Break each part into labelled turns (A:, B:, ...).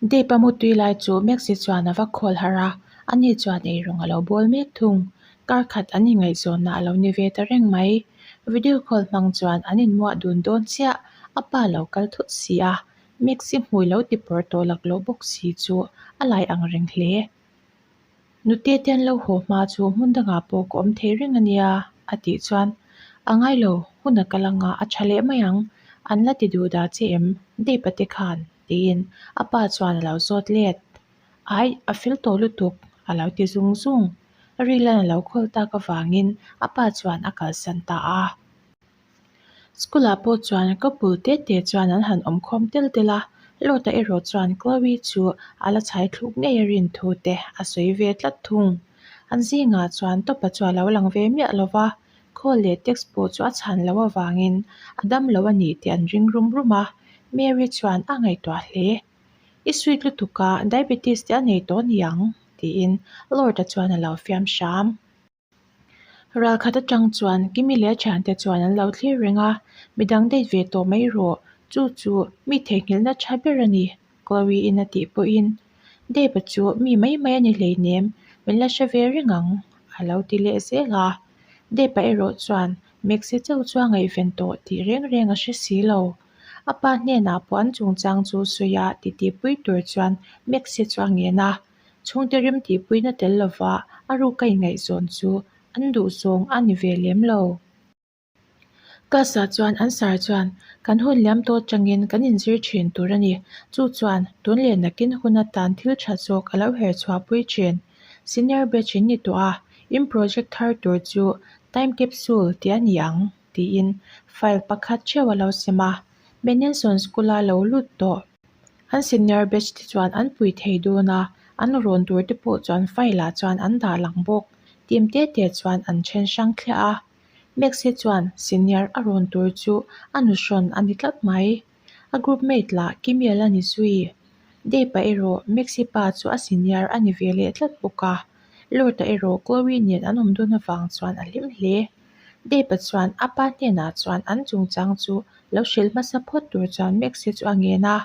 A: Dave-a mutui lai chu Maxie chuan a va call harh a, ani chuan eirawng a lo bawl mek thung. Kar khat an inngaihzawnna a lo ni ve ta reng mai. Video call hmang chuan an inmuah dun dawn chiah, a pa lo kal thut si a, Maxie hmui lo ti pawr tawh laklawh bawk si chu a lai ang reng hle. Nute te an lo haw hma chu hmun dangah pawh ka awm thei reng a nia, a tih chuan, A ngai lo, hun a kal anga a tha leh mai ang, an la ti duh dah che em, Dave-a te khan, tiin a pa chuan a lo zawt let. Aih, a fel tawh lutuk, a lo ti zung zung. Rilan a lo khawl tak avangin a pa chuan a kalsan ta a. School ah pawh chuan couple te te chuan an han awm khawm tel tel a, Lord-a erawh chuan Chloe chu a la chhai thluk ngei a rin thu te a sawi ve tlat thung. An zingah chuan Tawpa chu a lo lang ve miah lo va, call leh text pawh chu a chhan loh avangin a dam lo a nih tih an ring rum rum a, Mary chuan a ngaihtuah hle. I sweet lutuk a, diabetes te a nei tawh niang tiin Lord-a chuan a lo fiam hram. Ralkhat atang chuan Kimi leh a thiante chuan an lo thlir reng a, midang date ve tawh mai rawh, chu chu mi theihnghilhna tha ber a ni, Chloe in a tih pawhin Dave-a chu mi mai mai a ni hleinem, min la hre ve reng ang, a lo ti leh zel a. Dave-a erawh chuan Maxie chauh chu a ngaihven tawh tih reng reng a hre si lo. A pa hnenah pawh an chungchang chu sawi a titipui tur chuan Maxie chu a ngen a. Chhungte rem tihpuina tel lova a ruka ingaihzawn chu an duhzawng a ni ve lem lo. Class-ah chuan an sir chuan kan hun liam tawh atangin kan inzir thin tur a ni. Chu chuan tun leh nakin hun atan thil tha zawk a lo her chhuahpui thin. Senior batch in ni tawh a, in project thar tur chu time capsule tih a ni ang tiin file pakhat theuh a lo sem a. Benenson School-a lo lut tawh. An senior batch te chuan an pui thei dawn a, an rawn tur te pawh chuan file ah chuan an dah lang bawk. Team te te chuan an then hrang thliah a. Max hi chuan senior a rawn tur chu a nuhrawn a ni tlat mai. A group mate lah Kimi a la ni zui. Dave-a erawh Max-i pa chu a senior a ni ve leh tlat bawk a. Lord-a erawh Chloe nen an awm dun avang chuan a hlim hle. Dave-a chuan a pa hnenah chuan an chungchang chu Lo hrilh hmasa phawt tur chuan Maxie chu a ngen a,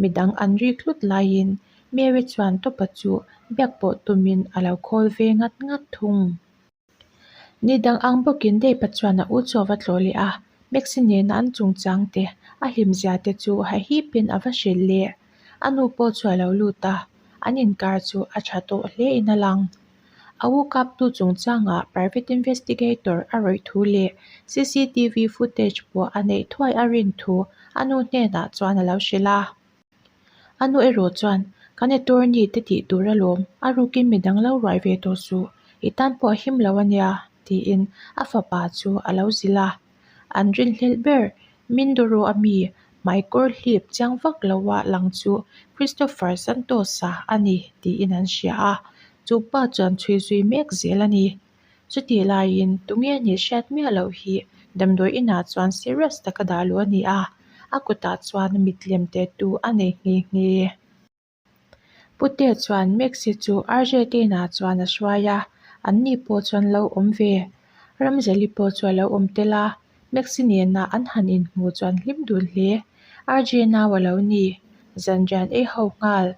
A: midang an rik hlut laiin Mary chuan Tawpa chu biak pawh tumin a lo khawl ve ngat ngat thung. Ni dang ang bawkin Dave-a chuan a u chu a va tlawh leh a, Maxie nena an chungchang te, a hlimzia te chu hahipin a va hrilh leh. A nu pawh chu a lo lut a, an inkar chu a tha tawh hle in a lang. A u kaptu chungchangah private investigator a rawih thu leh cctv footage pawh a neih thuai a rin thu a nu hnenah chuan a lo hrilh a. A nu erawh chuan, Kan attorney te tih tur alawm, a rukin midang lo ruai ve tawh suh, i tan pawh a him lo a nia, tiin a fapa chu a lo zilh a. An rinhlelh ber Mindoro a mi hmaikawr hlip chiang vak loa lang chu Christopher Santos-a a ni tiin an hria a, chu pa chuan chhui zui mek zel a ni. Chutih laiin tunge nih hriat miah loh hi damdawi inah chuan serious taka dah luh a ni a, a kutah chuan mit lem teh tu a nei nghe nghe. Putea chuan Maxi chu RJ te inah chuan a hruai a, an ni pawh chuan lo awm ve. Ramzeli pawh chu a lo awm tel a, Maxi nena an han inhmuh chuan hlim dun hle. RJ nau a lo ni, zanrian ei ho nghal.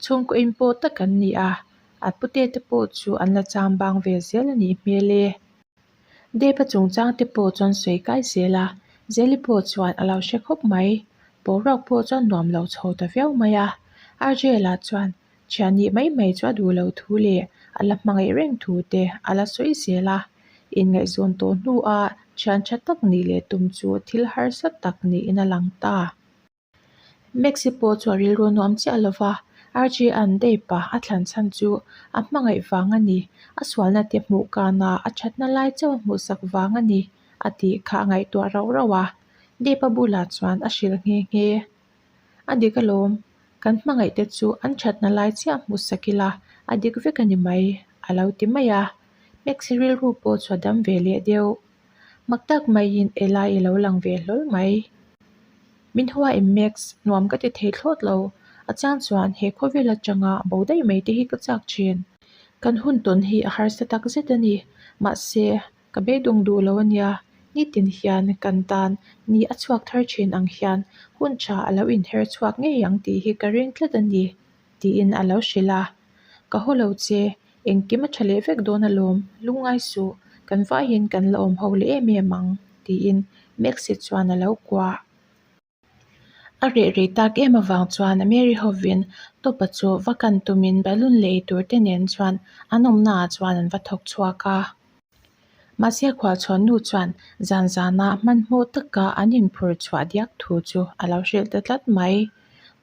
A: Chhungkaw in pawh tak an ni a, a putea te pawh chu an la chang bang ve zel a nih hmel e. Dave-a chungchang te pawh chuan sawi kai zel a, Zeli pawh chuan a lo hre khawp mai. Boruak pawh chuan nuam lo chho ta viau mai a. RJ lah chuan thian nih mai mai chu a duh lo thu leh a la hmangaih reng thu te a la sawi zel a. Inngaihzawn tawh hnua thian tha tak nih leh tum chu thil harsa tak niin a lang ta. Maxi pawh chu a rilru nuam chiah lo va, RJ-a'n Dave-a a thlan chhan chu a hmangaih vang a ni, a sualna te hmuh kana a thatna lai chauh a hmuhsak vang a ni a tih kha a ngaihtuah rauh rauh a, Dave-a bulah chuan a hrilh nghe nghe. A dik alawm, kan hmangaih te chu an thatna lai chiah hmuhsak ila a dik vek a ni mai, a lo ti mai a, Maxi rilru pawh chu a dam ve leh deuh. Mak tak maiin Eli i lo lang ve hlawl mai. Min hua em Max, nuam ka ti thei thlawt lo. A chang chuan he khawvel atanga bo daih mai te hi ka chak thin. Kan hun tawn hi a harsa tak zet a ni. Mahse, ka beidawng duh lo a nia. Nitin hian kan tan ni a chhuak thar thin ang hian hun tha a lo inher chhuak ngei ang tih hi ka ring tlat a ni. Tiin a lo hrilh a. Ka haw lo che, engkim a tha leh vek dawn alawm, lungngai suh, kan vaiin kan la awm ho leh em em ang, tiin Maxie chuan a lo kuah. A reh rei tak em avang chuan Mary hovin Tawpa chu va kan tumin balloon leh eitur te nen chuan an awmnaah chuan an va thawk chhuak a. Mahse khualchhawn nu chuan zan zana hmanhmawh taka an inphur chhuah diak thu chu a lo hrilh ta tlat mai.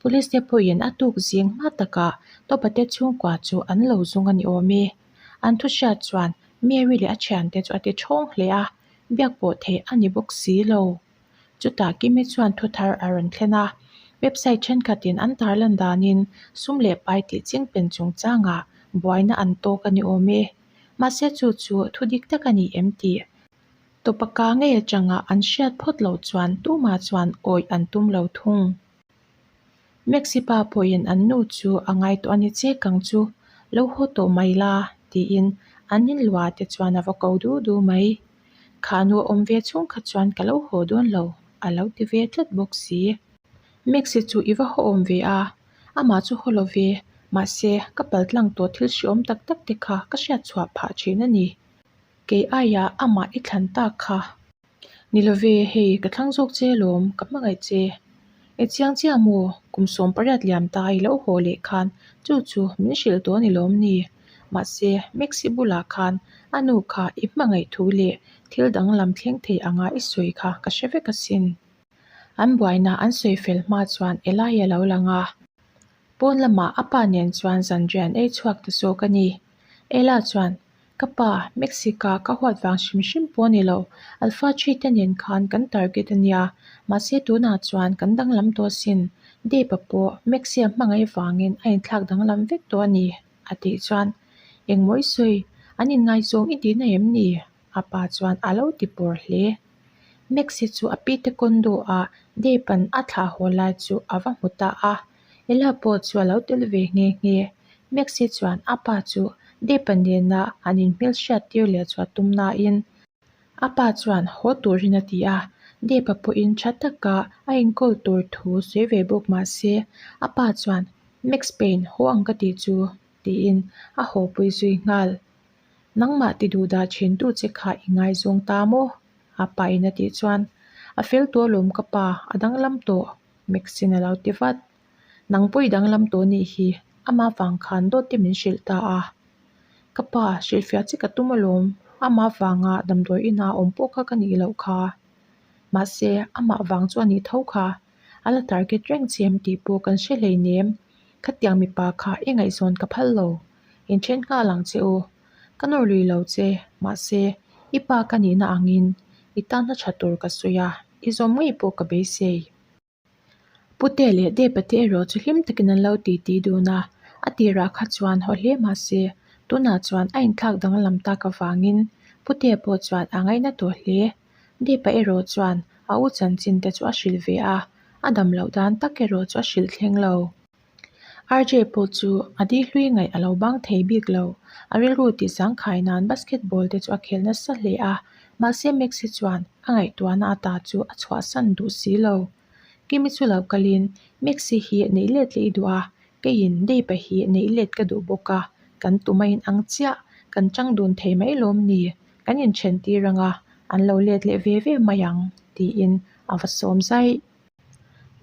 A: Police te pawhin a tuk zing hma takah Tawpa te chhungkua chu an lo zung a ni awm e. An thu hriat chuan Mary leh a thiante chu a ti thawng hle a, biak pawh theih a ni bawk si lo. Chutah Kimi chuan thu thar a rawn thlen a, website thenkhatin an tarlan danin sum leh pai tih chingpen chungchangah buaina an tawk a ni awm e. Mahse chu chu thu dik tak a ni em tih Tawpaka ngei atanga an hriat phawt loh chuan tumah chuan awih an tum lo thung. Maxi pa pawhin an nu chu a ngai tawh a ni che kang chu, lo haw tawh mai la tiin an inluah te chuan a va ko du du mai. Kha nu a awm ve chhung kha chuan ka lo haw dawn lo a lo ti ve tlat bawk si. Maxi chu i va haw awm ve a, amah chu haw lo ve, mahse ka paltlang tawh thil hreawm tak tak te kha ka hriat chhuah phah thin a ni. Kei aiah amah i thlan tak kha. Ni love, hei ka thlang zawk che alawm, ka hmangaih che. I chiang chiah maw? Kum 18 liam ta i lo haw leh khan chu chu min hrilh tawh a ni lawm ni? Mahse, Maxi bulah khan a nu kha i hmangaih thu leh thil danglam thleng thei anga i sawi kha ka hre vek asin. An buaina an sawi fel hma chuan Eli a lo lang a. Pawn lamah a pa nen chuan zanriah an ei chhuak ta zawk a ni. Ella chuan, Ka pa, Mexica ka huat vang hrim hrim pawh a ni lo. Alpha Tree te nen khan kan target a nia. Mahse tunah chuan kan danglam tawh asin. Dave-a pawh Maxia hmangaih vangin a inthlak danglam vek tawh a ni, a tih chuan, Engmaw i sawi? An inngaizawng i tihna em ni? A pa chuan a lo ti pawr hle. Maxi chu a pi te condo ah Dave-a'n a thlah haw lai chu a va hmu ta a. Ella pawh chu a lo tel ve nghe nghe. Maxi chuan a pa chu Dave-a nena an inhmelhriat tir leh chu a tum nain a pa chuan haw turin a ti a. Dave-a pawhin tha taka a inkawl tur thu sawi ve bawk mah se a pa chuan Max Payne haw ang ka tih chu tiin a haw pui zui nghal. Nangmah ti duh dah thin tu che kha i ngaizawng ta maw? A pa in a tih chuan, A fel tawh alawm ka pa, a danglam tawh, Maxine a lo ti vat. Nang pawh i danglam tawh nih hi, amah vang khan dawt te min hrilh ta a. Ka pa, hrilhfiah che ka tum alawm, amah vanga damdawi inah awm pawh kha ka nih loh kha. Mahse, amah vang chu a nih tho kha, a la target reng che em tih pawh kan hre hleinem, khatiang mipa kha i ngaihzawn ka phal lo. Inthen nghal ang che u. Ka nawr lui lo che, mahse, i pa ka nihna angin i tan a tha tur ka sawi a, i zawm ngei pawh ka beisei. Pute leh Depa te erawh chu hlim takin an lo titi dun a, a tirah kha chuan haw hle mahse, tunah chuan a inthlak danglam tak avangin Pute pawh chuan a ngaina tawh hle. Depa erawh chuan a u chanchin te chu a hrilh ve a, a dam loh dan tak erawh chu a hrilh thleng lo. RJ pawh chu a di hlui ngaih a lo bang thei bik lo. A rilru tih zangkhai nan basketball te chu a khel nasa hle a, mahse Maxi chuan a ngaihtuahna ata chu a chhuahsan duh si lo. Kimi chu lo kalin, Maxi hi neih let leh i duh a, keiin Dave-a hi neih let ka duh bawk a, kan tum a inang chiah, kan chang dun thei mai lawm ni, kan inthen tir anga an lo let leh ve ve mai ang, tiin a va sawm zaih.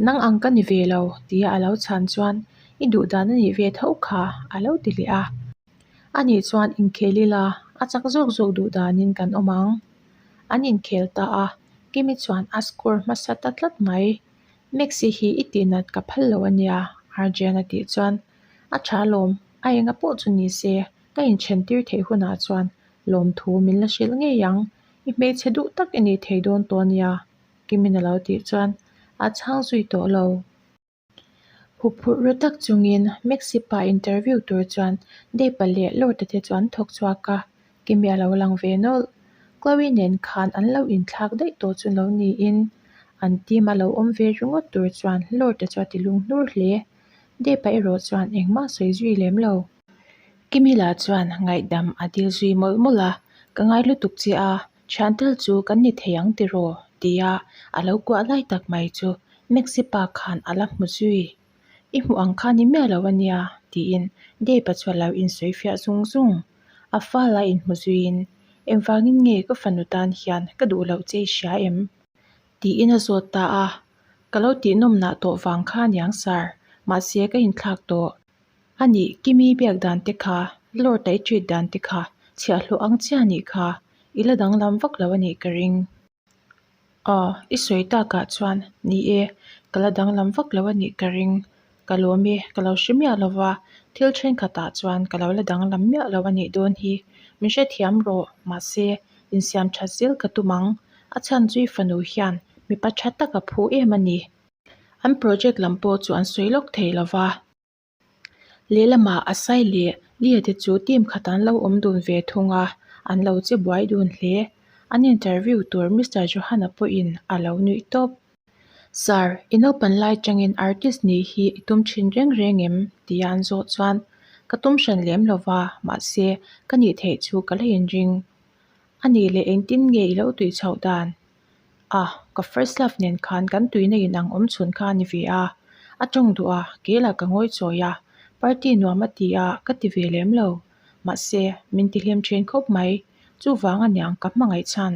A: Nang ang ka ni ve lo tia a lo chhan chuan i duh dan a nih ve tho kha a lo ti leh a. A nih chuan inkhel ila a chak zawk zawk duh danin kan awm ang. An inkhel ta a, Kimi chuan a score hmasa ta tlat mai. Maxi hi i tihnat ka phal lo a nia Arjun a tih chuan a tha lawm, a enga pawh chu ni se ka inthen tir theih hunah chuan lawmthu min la hrilh ngei ang, i hmeichhe duh tak i nih thei dawn tawh a nia. Kimin a lo tih chuan a chhang zui tawh lo. Huphurh ru tak chungin Maxi pa interview tur chuan Dave-a leh Lord-a te chu an thawk chhuak a, Kimi a lo lang ve nawlh. Chloe nen khan an lo inthlak daih tawh chu lo niin an team a lo awm ve ringawt tur chuan Lord-a chu a ti lung hnur hle. Dave-a erawh chuan engmah sawi zui lem lo. Kimi lah chuan ngaihdam a dil zui mawlh mawlh a, Ka ngai lutuk che a, thian tel chu kan ni thei ang tiraw? tia a lo kuah lai tak mai chu Maxi pa khan a la hmu zui. I hmuh ang kha ni miah lo a nia, tiin Dave-a chu a lo insawi fiah zung zung. A fal a inhmu zuiin, Engvangin nge ka fanu tan hian ka duh loh che i hria em? Tiin a zawt ta a. Ka lo tihnawmnah tawh vang kha aniang sir, mahse ka inthlak tawh. A nih, Kimi biak dan te kha, Lord-a i treat dan te kha, chhiahhlawh ang chiah anih kha, i la danglam vak lo anih ka ring. Aw, i sawi takah chuan, ni e, ka la danglam vak lo anih ka ring. Ka lawm e, ka lo hre miah lo va, thil thenkhatah chuan ka lo la danglam miah lo anih dawn hi. Min hrethiam rawh, mahse, insiam that zel ka tum ang. A chhan chu i fanu hian mipa tha tak a phu em a ni. An project lam pawh chu an sawi lawk thei lo va. Lehlamah Asai leh Lia te chu team khat an lo awm dun ve thung a, an lo che buai dun hle. An interview tur Mister Johana pawhin a lo nuih tawp. Sir, i naupan lai tangin artist nih hi i tum thin reng reng em? tia an zawh chuan ka tum hran lem lo va, mahse ka nih theih chu ka la inring. A nih leh engtin nge i lo tui chhoh dan? A, ka first love nen khan kan tuina in ang awm chhun kha a ni ve a. A tawng duh a, kei lah ka ngawi chawi a. Party nuam a ti a, ka ti ve lem lo. Mahse, min ti hlim thin khawp mai. Chuvang aniang ka hmangaih chhan.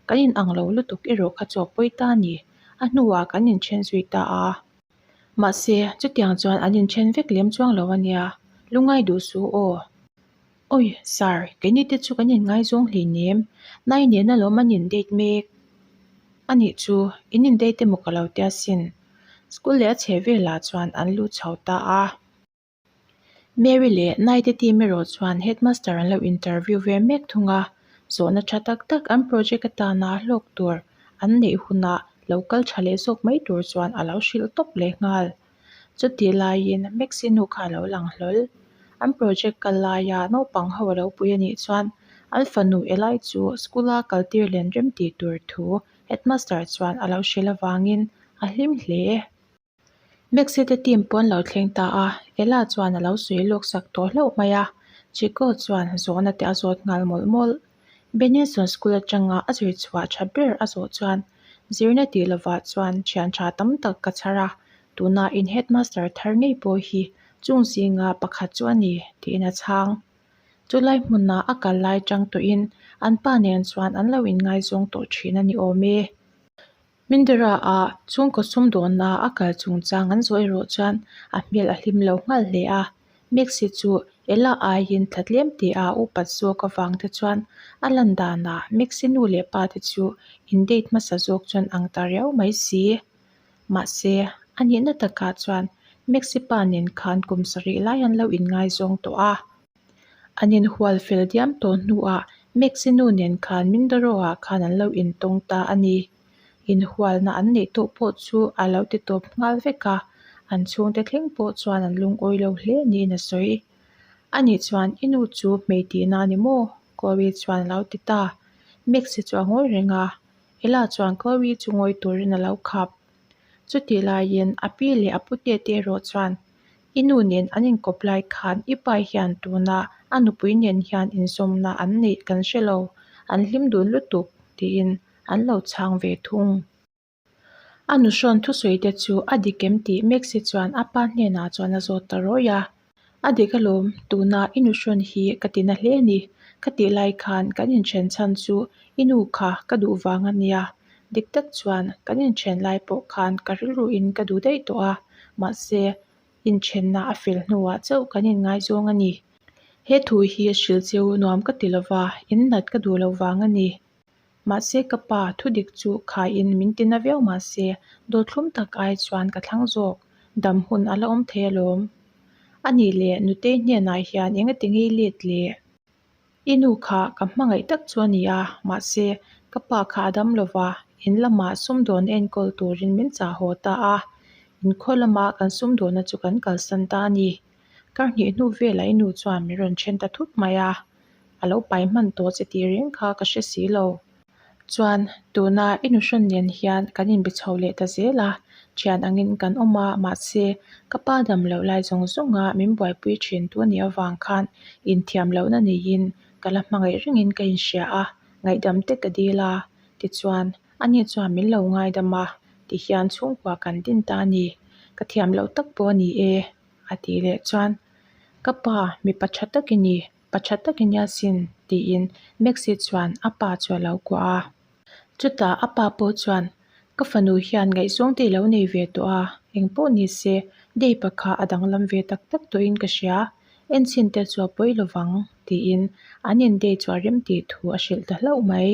A: Kan in ang lo lutuk erawh kha chu a pawi ta a ni. A hnuah kan inthen zui ta a. Mahse, chutiang chuan an inthen vek lem chuang lo ania. Lungai duh suh aw. Awi, Sir, keini te chu kan inngaizawng hleinem. Nai nen alawm an in date mek. Anih chu, in in date emaw ka lo tia sin. School leh a chhe velah chuan an lut chho ta a. Mary leh Nai te team erawh chuan headmaster an lo interview ve mek thung a. Zawhna tha tak tak an project atana hlawk tur an neih hunah lo kal tha leh zawk mai tur chuan a lo hrilh tawp leh nghal. Chutih laiin Maxi nu kha a lo lang hlawl. An project kal laia naupang ho a lo pui a nih chuan an fanu Eli chu school a kal tir len rem tih tur thu headmaster chuan a lo hrilh avangin a hlim hle. Maxi te team pawh an lo thleng ta a, Ella chuan a lo sawi lawk sak tawh hlauh mai a, Chico chuan zawhna te a zawt nghal mawlh mawlh. Benison School atanga a zir chhuah tha ber a zawh chuan zirna tih lovah chuan thian tha tam tak ka chhar a, tuna in headmaster thar ngei pawh hi chung zinga pakhat chu a ni tiin a chhang. Chulai hmuna a kal lai chang tawhin an pa nen chuan an lo inngaizawng tawh thin a ni awm e. Mindera ah chhungkaw sumdawnna a kal chungchang an zawh erawh chuan a hmel a hlim lo nghal hle a. Maxi chu Ella aiin thla tlem tih a upat zawk avang te chuan a lan danah Maxi nu leh pa te chu in date hmasa zawk chuan ang ta riau mai si. Mahse, a nihna takah chuan Maxi pa nen khan kum sarih lai an lo inngaizawng tawh a. An inhual fel diam tawh hnuah Maxi nu nen khan Mindoro-ah khan an lo intawng ta a ni. Inhualna an neih tawh pawh chu a lo ti tawp nghal vek a, an chhungte thleng pawh chuan an lungawi lo hle niin a sawi. Ani chuan, I nu chu hmei tihna a ni maw? Chloe chuan a lo ti ta. Maxi chu a ngawi reng a, Ella chuan Chloe chu ngawi turin a lo khap. Chutih laiin a pi leh a pute te erawh chuan, I nu nen an inkawp lai khan i pa hian tuna a nupui nen hian inzawmna an neih kan hre lo, an hlim dun lutuk, tiin an lo chhang ve thung. A nuhrawn thusawi te chu a dik em tih Maxi chuan a pa hnenah chuan a zawt ta rawih a. A dik alawm, tuna i nuhrawn hi ka ti na hle a ni. Ka tih lai khan kan inthen chhan chu i nu kha ka duh vang a nia. Dik tak chuan kan inthen lai pawh khan ka rilruin ka duh daih tawh a, mahse inthenna a fel hnuah chauh kan inngaizawng a ni. He thu hi hrilh cheu nuam ka ti lova, innat ka duh loh vang a ni. Mahse ka pa thudik chu khaiin min ti na viau mahse dawthlum tak ai chuan ka thlang zawk, dam hun a la awm thei alawm. A nih leh Nutei hnenah hian engati ngei let le? I nu kha ka hmangaih tak chu a ni a, mahse ka pa kha a dam lova, in lamah sumdawn enkawl turin min chah haw ta a, inkhaw lama kan sumdawnna chu kan kalsan ta a ni. Kar hnih hnu velah i nu chuan min rawn then ta thut mai a. A lo pai hman tawh che tih reng kha ka hre si lo. Chuan, tuna i nuhrawn nen hian kan inbe chho leh ta zel a, thian angin kan awm a, mahse, ka pa dam loh lai zawng zawnga min buaipui thin tu a nih avang khan inthiam lohna neiin ka la hmangaih rengin ka inhria a, ngaihdam te ka dil a, tichuan, ani chuan min lo ngaidam a, tihian chhungkua kan din ta a ni. Ka thiam loh tak pawh a ni e, a tih leh chuan, Ka pa, mipa tha tak i ni, pa tha tak i nia sin, tiin Maxie chuan a pa chu a lo kuah a. Chutah a pa pawh chuan, Ka fanu hian ngaihzawng te i lo nei ve tawh a, engpawh ni se, Dave-a kha a danglam ve tak tak tawhin ka hria, enchhin te chu a pawi lovang, tiin an in-date chu a rem tih thu a hrilh ta hlauh mai.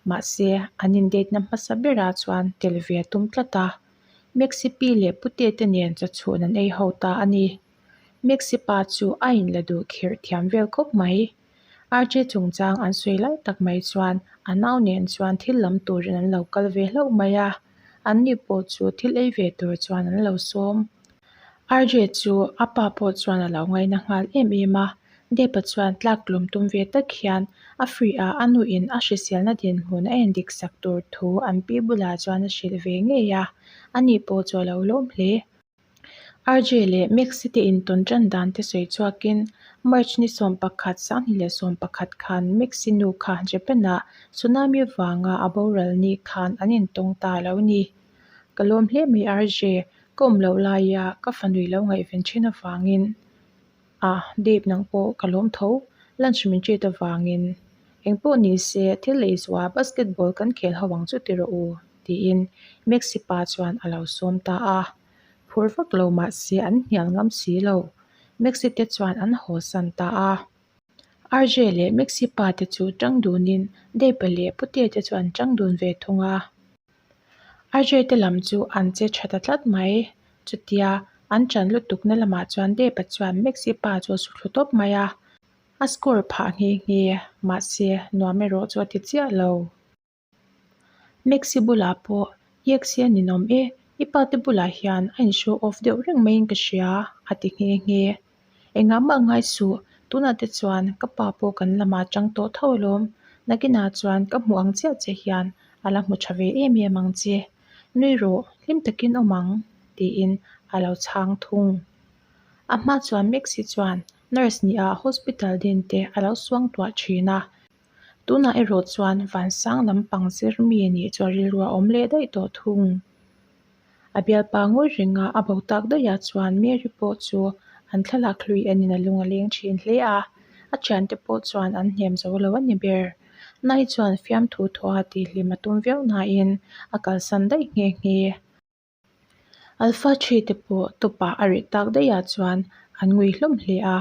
A: Mahse, an in-date-na hmasa berah chuan tel ve a tum tlat a. Maxi pi leh pute te nen chawchhun an ei ho ta a ni. Maxi pa chu a inla duh khirh thiam vel khawp mai. RJ chungchang an sawi lai tak mai chuan a nau nen chuan thil lam turin an lo kal ve hlauh mai a, an ni pawh chu thil ei ve tur chuan an lo sawm. RJ chu a pa pawh chuan a lo ngaina nghal em em a, Depa chuan tlak tlum tum ve tak hian a free a a nuin a hriselna dinhmun a endik sak tur thu an pi bulah chuan a hrilh ve ngei a, ani pawh chu a lo lawm hle. RJ leh Maxi te intawn tan dan te sawi chhuakin March ni 11 2011 khan Maxi nu kha Japan-ah tsunami vanga a boral ni khan an intawng ta lo ni. Ka lawm hle mai RJ, ka awm loh laia ka fanui lo ngaihven thin avangin Ah, Dave nang pawh ka lawm tho, lunch min treat avangin. Engpawh ni se, thil ei zuah basketball kan khel ho ang chu ti rawh u, tiin Maxi pa chuan a lo sawm ta a. Phur vak lo mah se an hnial ngam si lo. Maxi te chuan an haw san ta a. RJ leh Maxi pa te chu tang dunin Dave-a leh Putea te chu an tang dun ve thung a. RJ te lam chu an che tha ta tlat mai. Chutia an ṭan lutukna lamah chuan Dave-a chuan Maxi pa chu a su thlu tawp mai a, a score phah nghe nghe, mahse nuam erawh chu a ti chiah lo. Maxi bulah pawh Yexi a ninawm e, i pa te bulah hian a in show off deuh reng maiin ka hria a ti nghe nghe. Engah mah ngai suh, tunah te chuan ka pa pawh kan lamah a chang tawh tho alawm, nakinah chuan ka hmuh ang chiah che hian a la hmu tha ve em em ang che. Nui rawh, hlim takin awm ang, tiin a lo chhang thung. A hma chuan Maxi chuan nurse nia hospital din te a lo suangtuah thin a, tunah erawh chuan vansang lampang zir mi nih chu a rilru a awm leh daih tawh thung. A bialpa ngawi renga a bo tak daihah chuan Mary pawh chu an thlalak hlui enin a lung a leng thin hle a, a thiante pawh chuan an hnem zo lo a ni ber. Nai chuan fiamthu thawha tihhlim a tum viau nain a kalsan daih nghe nghe. Alpha Tree te pawh tawpah a reh tak daihah chuan an ngui hlawm hle a,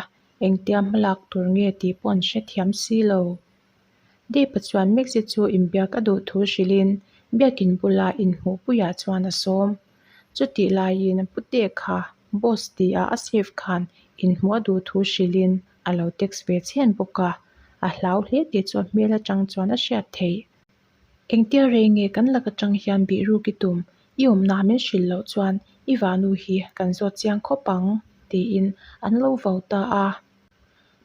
A: engtia hmalak tur nge tih pawh an hrethiam si lo. Deepa chuan Maxi chu inbiak a duh thu hrilhin biakin bula inhmuhpuiah chuan a sawm. Chutih laiin Pute kha boss tia a save khan inhmuh a duh thu hrilhin a lo text ve chhen bawk a, a hlau hle tih chu a hmel atang chuan a hriat theih. Engtia rei nge kan lak atang hian bih ruk i tum, i awmna min hrilh loh chuan i vanu hi kan zawt chiang khawp ang, tiin an lo vau ta a.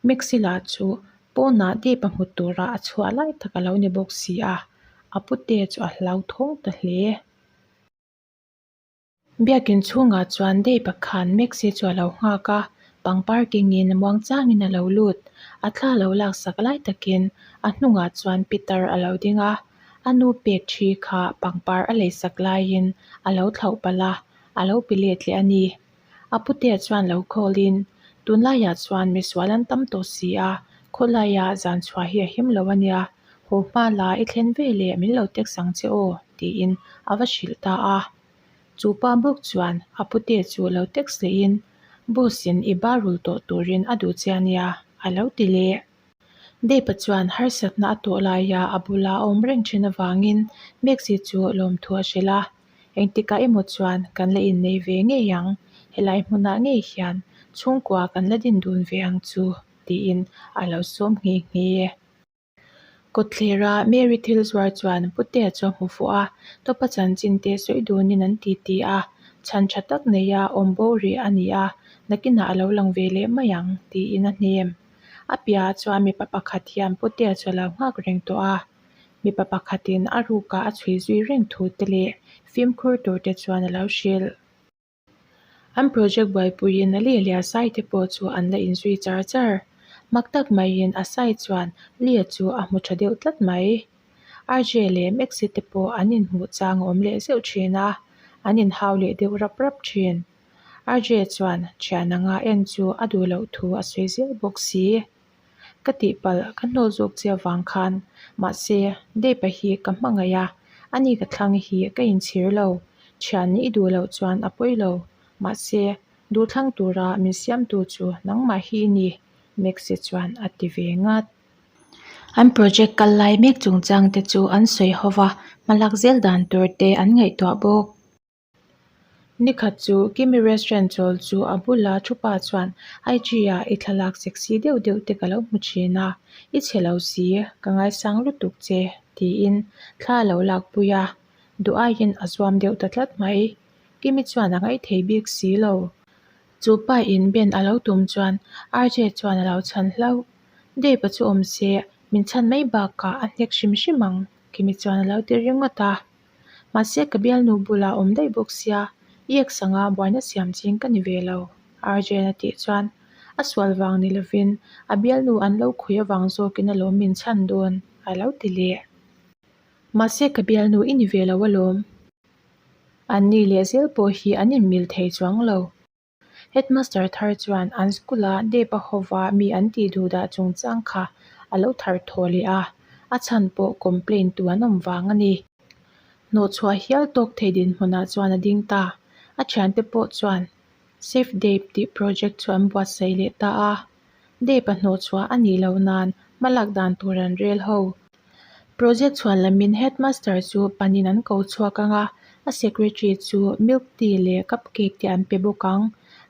A: Maxi lah chu pawnah Deepa hmu tura a chhuah lai tak a lo ni bawk si a, a pute chu a hlauthawng ta hle. Biakin chhungah chuan Deepa khan Maxi chu a lo nghak a, pangpar kengin muangchangin a lo lut. A thla lo laksak lai takin a hnungah chuan Peter a lo ding a, a nu pek thi kha pangpar a leisak laiin a lo thlauh palh a, a lo pe let leh a ni. A putea chuan lo call-in, Tunlaiah chuan misual an tam tawh si a, khawlaiah zan chhuah hi a him lo a nia, haw hma la i thlen ve leh min lo text ang che aw, tiin a va hrilh ta a. Chu pa bawk chuan a putea chu lo text lehin, Boss-in i bar rul tawh turin a duh che a nia, a lo ti leh. Deepa chuan harsatna a tawh laia a bula a awm reng thin avangin Maxi chu lawmthu a hrilh a. Engtikah emaw chuan kan la innei ve ngei ang, helai hmunah ngei hian chhungkua kan la din dun ve ang chu, tiin a lo sawm nghe nghe. Kawtthlera Mary thil zuar chuan Putea chu a hmu fuh a, Tawpa chanchin te sawi dunin an ti ti a, chhan tha tak neia awm bo rih a ni a, nakinah a lo lang ve leh mai ang, tiin a hnem. A piahah chuan mipa pakhat hian Putea chu a lo nghak reng tawh a. Mipa pakhatin a rukah a chhui zui reng thu te leh fimkhur tur te chuan a lo hrilh. An project buaipuiin a leh leh a sai te pawh chu an la inzui char char. Mak tak maiin a sai chuan Lia chu a hmu tha deuh tlat mai. RJ leh Maxi te pawh an inhmuh chang a awm leh zeuh thin a, an inhau leh deuh rap rap thin. RJ chuan thian anga en chu a duh loh thu a sawi zel bawk si. Ka tihpalh ka hnawl zawk che avang khan mahse Dave-a hi ka hmangaih a, ani ka thlang hi ka inchhir lo. Thian nih i duh loh chuan a pawi lo. Mahse duhthlang tura min siamtu chu nangmah hi i ni, Maxie chuan a ti ve ngat. An project kal lai mek chungchang te chu an sawi ho va, hmalak zel dan tur te an ngaihtuah bawk. Nikhat chu Kimi restaurant chawl chu a bula thu pa chuan IG ah i thlalak sexy deuh deuh te ka lo hmu thin a, i chhe lo si, ka ngaisang lutuk che tiin thla a lo lakpui a, duh aiin a zuam deuh ta tlat mai. Kimi chuan a ngaithei bik si lo. Chu pa in Ben a lo tum chuan RJ chuan a lo chhan hlauh. Dave-a chu awm se, min chhan mai bakah a hnek hrim hrim ang, Kimi chuan a lo ti ringawt a. Mahse ka bialnu bulah awm daih bawk sia, i ek sanga buaina siam ching ka ni ve lo, RJ-a'n a tih chuan a sual vang ni lovin a bialnu an lo khawi avang zawkin alawm min chhan dawn, a lo ti leh. Mahse ka bialnu i ni ve lo alawm. Anni leh zel pawh hi an inmil thei chuang lo. Headmaster thar chuan an school-a Dave-a hova mi an tih duh dah chungchang kha a lo thar thaw leh a, a chhan pawh complaint tu an awm vang a ni. Hnawhchhuah hial tawk thei dinhmunah chuan a ding ta. A thiante pawh chuan Save Dave tih project chu an buatsaih leh ta a. Dave-a hnawhchhuah a nih loh nan hmalak dan tur an rel ho. Project chhuan lamin headmaster chu panin an ko chhuak ang a, a secretary chu milk tea leh cup cake te an pe bawk ang.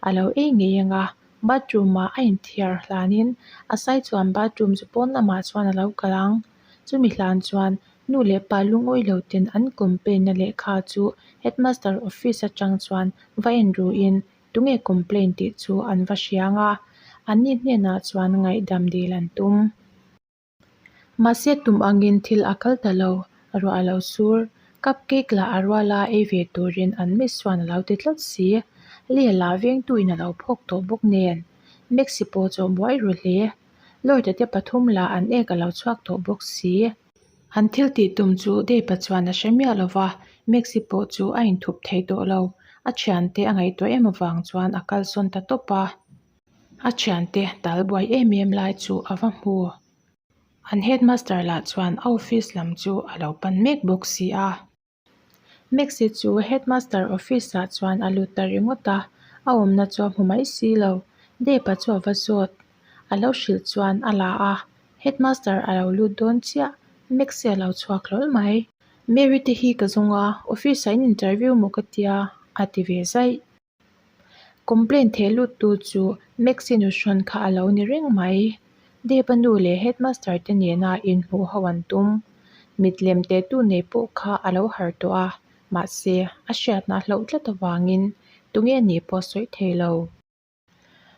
A: A lo ei ngei ang a, bathroom ah a inthiar hlanin a sai chuan bathroom chu pawn lamah chuan a lo kal ang. Chumi hlan chuan nu leh pa lungawi lo ten an complain na lehkha chu headmaster office atang chuan va en ruin tunge complain tih chu an va hriang a, anni hnenah chuan ngaihdam dil an tum. Mahse tum angin thil a kal ta lo, ruah a lo sur. Cup cake lah a ruala ei ve turin an miss chuan a lo ti tlat si. Leh lah vengtuin a lo phawk tawh bawk nen. Maxi pawh chaw buai ru hle. Lord-a te pathum lah an ek a lo chhuak tawh bawk si. An thil tih tum chu Dave-a chuan a hre miah lo va, Maxi pawh chu a inthup thei tawh lo. A thiante a ngaihtuah em avang chuan a kalsawn ta tawp a. A thiante tal buai em em lai chu a va hmu. An headmaster lah chuan a office lam chu a lo pan mek bawk si a. Maxi chu headmaster office ah chuan a lut ta ringawt a, a awmna chu a hmu mai si lo. Dave-a chu a va zawt. A lo hrilh chuan a la a, headmaster a lo lut dawn chiah, Maxi a lo chhuak hlawl mai. Mary te hi ka zawng a, office ah in interview maw ka tia a ti ve zaih. Complaint theh lut tu chu Maxi nuhrawn kha a lo ni reng mai. Dave-a nu leh headmaster te nena inhmuh ho an tum. Mit lem teh tu nei pawh kha a lo har tawh a, mahse a hriatna a hlauh tlat avangin tunge nih pawh a sawi thei lo.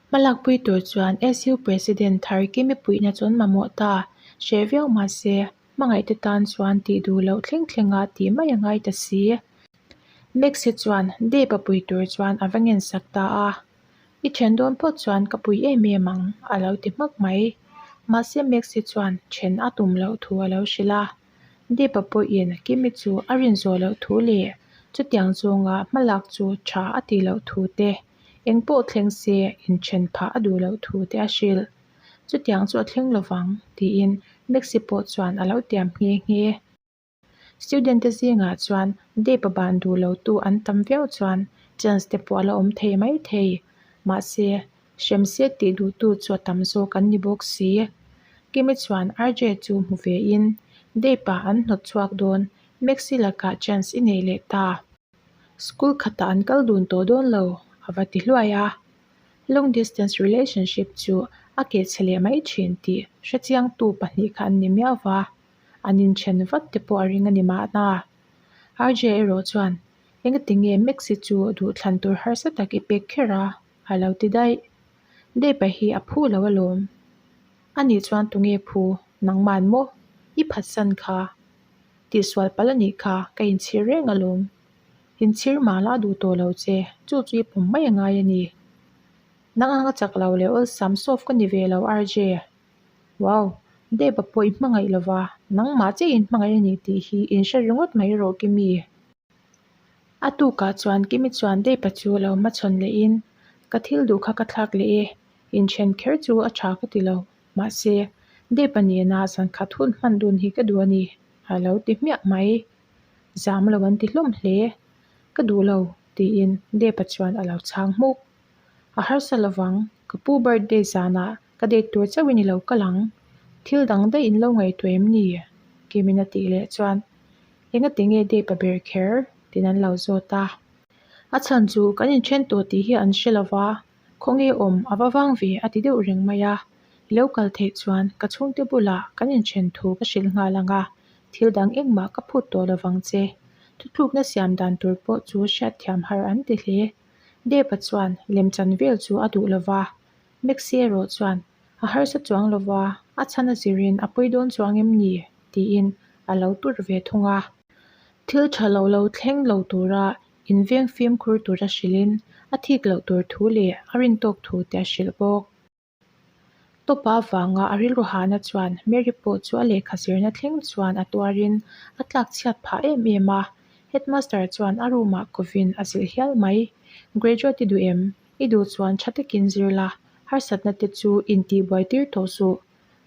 A: Hmalakpui tur chuan SU President thar Kimi puihna chu an mamawh ta. Hreh viau mahse, hmangaihte tan chuan tih duh loh thleng thlenga tih mai a ngai ta si. Maxi chuan Dave-a pui tur chuan a va ngensak ta a, I then dawn phawt chuan ka pui em em ang, a lo ti hmak mai. Mahse Maxi chuan then a tum loh thu a lo hrilh a. Dave-a pawhin Kimi chu a rin zawh loh thu leh chutiang zawnga hmalak chu tha a tih loh thu te, eng pawh thleng se inthen phah a duh loh thu te a hrilh. Chutiang chu a thleng lovang, tiin Maxi pawh chuan a lo tiam nghe nghe. Student te zingah chuan Dave-a ban duh lo tu an tam viau chuan chance te pawh a la awm thei mai thei. Mahse, hrem se tih duh tu chu a tam zawk an ni bawk si. Kimi chuan RJ chu hmu ve in Dave-a an hnawt chhuak dawn, Maxi lakah chance i nei leh ta. School khatah an kal dun tawh dawn lo, a va ti hluai a. Long distance relationship chu a kehchhe leh mai thin tih hrechiangtu pahnih kha an ni miau va. An inthen vat te pawh a ring a ni mahna. RJ erawh chuan, Engati nge Maxi chu duhthlan tur harsa tak i pek kher a? a lo ti daih. Dave-a hi a phu lo alawm. Ani chuan tunge phu? Nangman maw? I phatsan kha. Tihsual palh a nih kha, ka inchhir reng alawm. Inchhir mahla a duh tawh lo che, chu chu i pawm mai a ngai a ni. Nang anga chak lo leh awlsam soft ka ni ve lo RJ. Wow! Dave-a pawh i hmangaih lo va, nangmah chiah in hmangaih a ni tih hi in hre ringawt mai rawh Kimi. A tukah chuan Kimi chuan Dave-a chu lo hmachhawn lehin, Ka thil duh kha ka thlak leh e, inthen kher chu a tha ka ti lo. Mahse, Dave-a nena zankhat hun hman dun hi ka duh a ni, a lo ti hmiah mai. Zam lo an ti hlawm hle. Ka duh lo, tiin Dave-a chuan a lo chhang hmuk. A harsa lovang, ka pu birthday zanah ka date tur chauhin i lo kal ang. Thil dang daih in lo ngaihtuah em ni? Kimin a tih leh chuan, Engati nge date a ber kher? tiin an lo zawt a. A chhan chu kan inthen tawh tih hi an hre lova, khawnge awm a va vang ve a ti deuh reng mai a. I lo kal theih chuan ka chhungte bulah kan inthen thu ka hrilh nghal ang a, thil dang engmah ka phut tawh lovang che. Thuthlukna siam dan tur pawh chu hriatthiam har an ti hle. Dave-a chuan lemchan vel chu a duh lova, Maxi erawh chuan a harsa chuang lova, a chhan a zirin a pawi dawn chuang em ni? tiin a lo tur ve thung a. Thil tha lo lo thleng lo tura inveng fimkhur tura hrilhin a thik loh tur thu leh a rintawk thu te a hrilh bawk. Tawpa avanga a rilru hahna chuan Mary pawh chu a lehkha zirna thleng chuan a tuarin a tlak chhiat phah em em a. Headmaster chuan a room ah kovin a zilh hial mai. Graduate i duh em? I duh chuan tha takin zir la, harsatna te chu intihbuai tir tawh suh.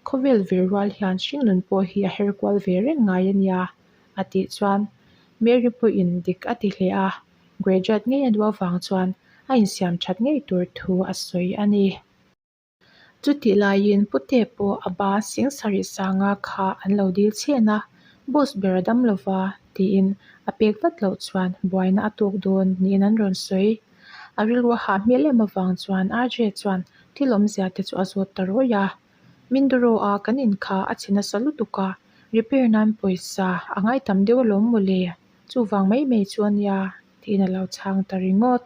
A: Khawvel vir rual hian hringnun pawh hi a her kual ve reng ngai a nia, a tih chuan Mary pawhin dik a ti hle a, graduate ngei a duh avang chuan a insiam that ngei tur thu a sawi a ni. Chutih laiin Pute pawh a ba sing sarih sanga kha an lo dil chhen a, boss ber a dam lova tiin a pek vat loh chuan buaina a tuk dawn niin an rawn sawi. A rilru a hah hmel em avang chuan RJ chuan thil awmzia te chu a zawt ta rawih a. Mindoro a kan in kha a chhe nasa lutuk a, repair nan pawisa a ngai tam deuh alawm mawle, chuvang mai mai chu a nia tiin a lo chhang ta ringawt.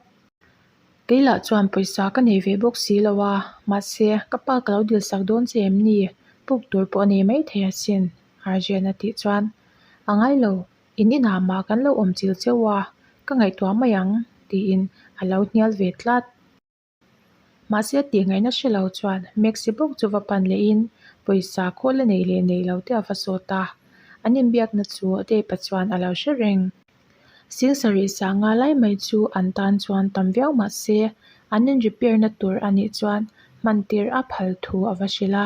A: Kei lah chuan pawisa ka nei ve bawk si lo a, mahse ka pa ka lo dil sak dawn che em ni? Puk tur pawh a nei mai thei asin, Arjun a tih chuan a ngai lo, in inah mah kan lo awm chil cheu a, ka ngaihtuah mai ang tiin a lo hnial ve tlat. Mahse tihngaihna hre lo chuan Maxi bawk chu va pan lehin pawisa khawl a neih leh neih lo te a va sawt a, an inbiakna chu Dave-a chuan a lo hre reng. Sing sarih sanga lai mai chu an tan chuan tam viau mah se an in repair na tur a nih chuan hman tir a phal thu a va hrilh a,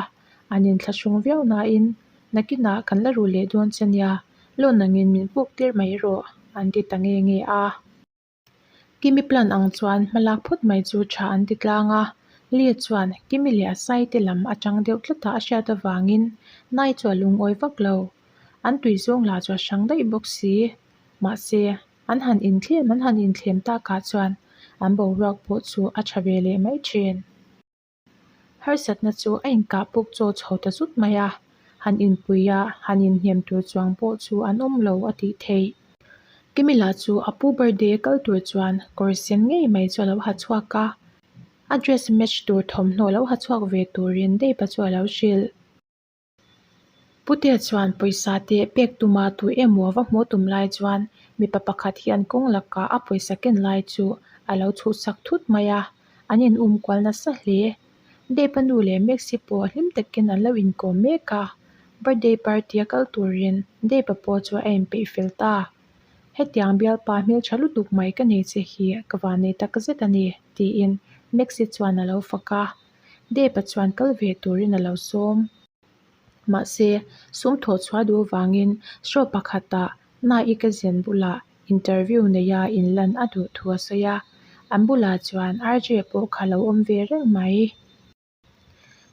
A: an inthlahrung viau nain nakinah kan la ru leh dawn che nia, loan angin min puk tir mai rawh an ti ta nge nge a. Kimi plan ang chuan hmalak phawt mai chu tha an ti tlang a, Lee chuan Kimi leh a sai te lam atang deuh tlata a hriat avangin Nai chu a lungawi vak lo. An tui zawng lah chu a hrang daih bawk si. Mahse, an han inthlem an han inthlem takah chuan an boruak pawh chu a tha ve leh mai thin. Harsatna chu a inkah puk chaw chho ta zut mai a, han inpui a, han inhnem tur chuang pawh chu an awm lo a tih theih. Kimila chu a pu birthday kal tur chuan kawr sen ngei mai chu a lo ha chhuak a, a dress match tur thawmhnaw lo ha chhuak ve turin Dave-a chu a lo hrilh. Putea chuan pawisa te pek tuma tu emaw va hmuh tum lai chuan mipa pakhat hian kawng lakah a pawisa ken lai chu a lo chhuhsak thut mai a, an in um kual nasa hle. Dave-a nu leh Maxi pawh hlim takin an lo inkawm mek a, birthday party a kal turin Dave-a pawh chu a inpeih fel ta. Hetiang bialpa hmeltha lutuk mai ka nei che hi ka vannei takzet a ni, tiin Maxi chuan a lo fak a. Dave-a chuan kal ve turin a lo sawm. Mahse, sum thawh chhuah duh avangin show pakhatah Nai ka zen bulah interview neia inlan a duh thu a sawi a, an bulah chuan RJ pawh kha lo awm ve reng mai.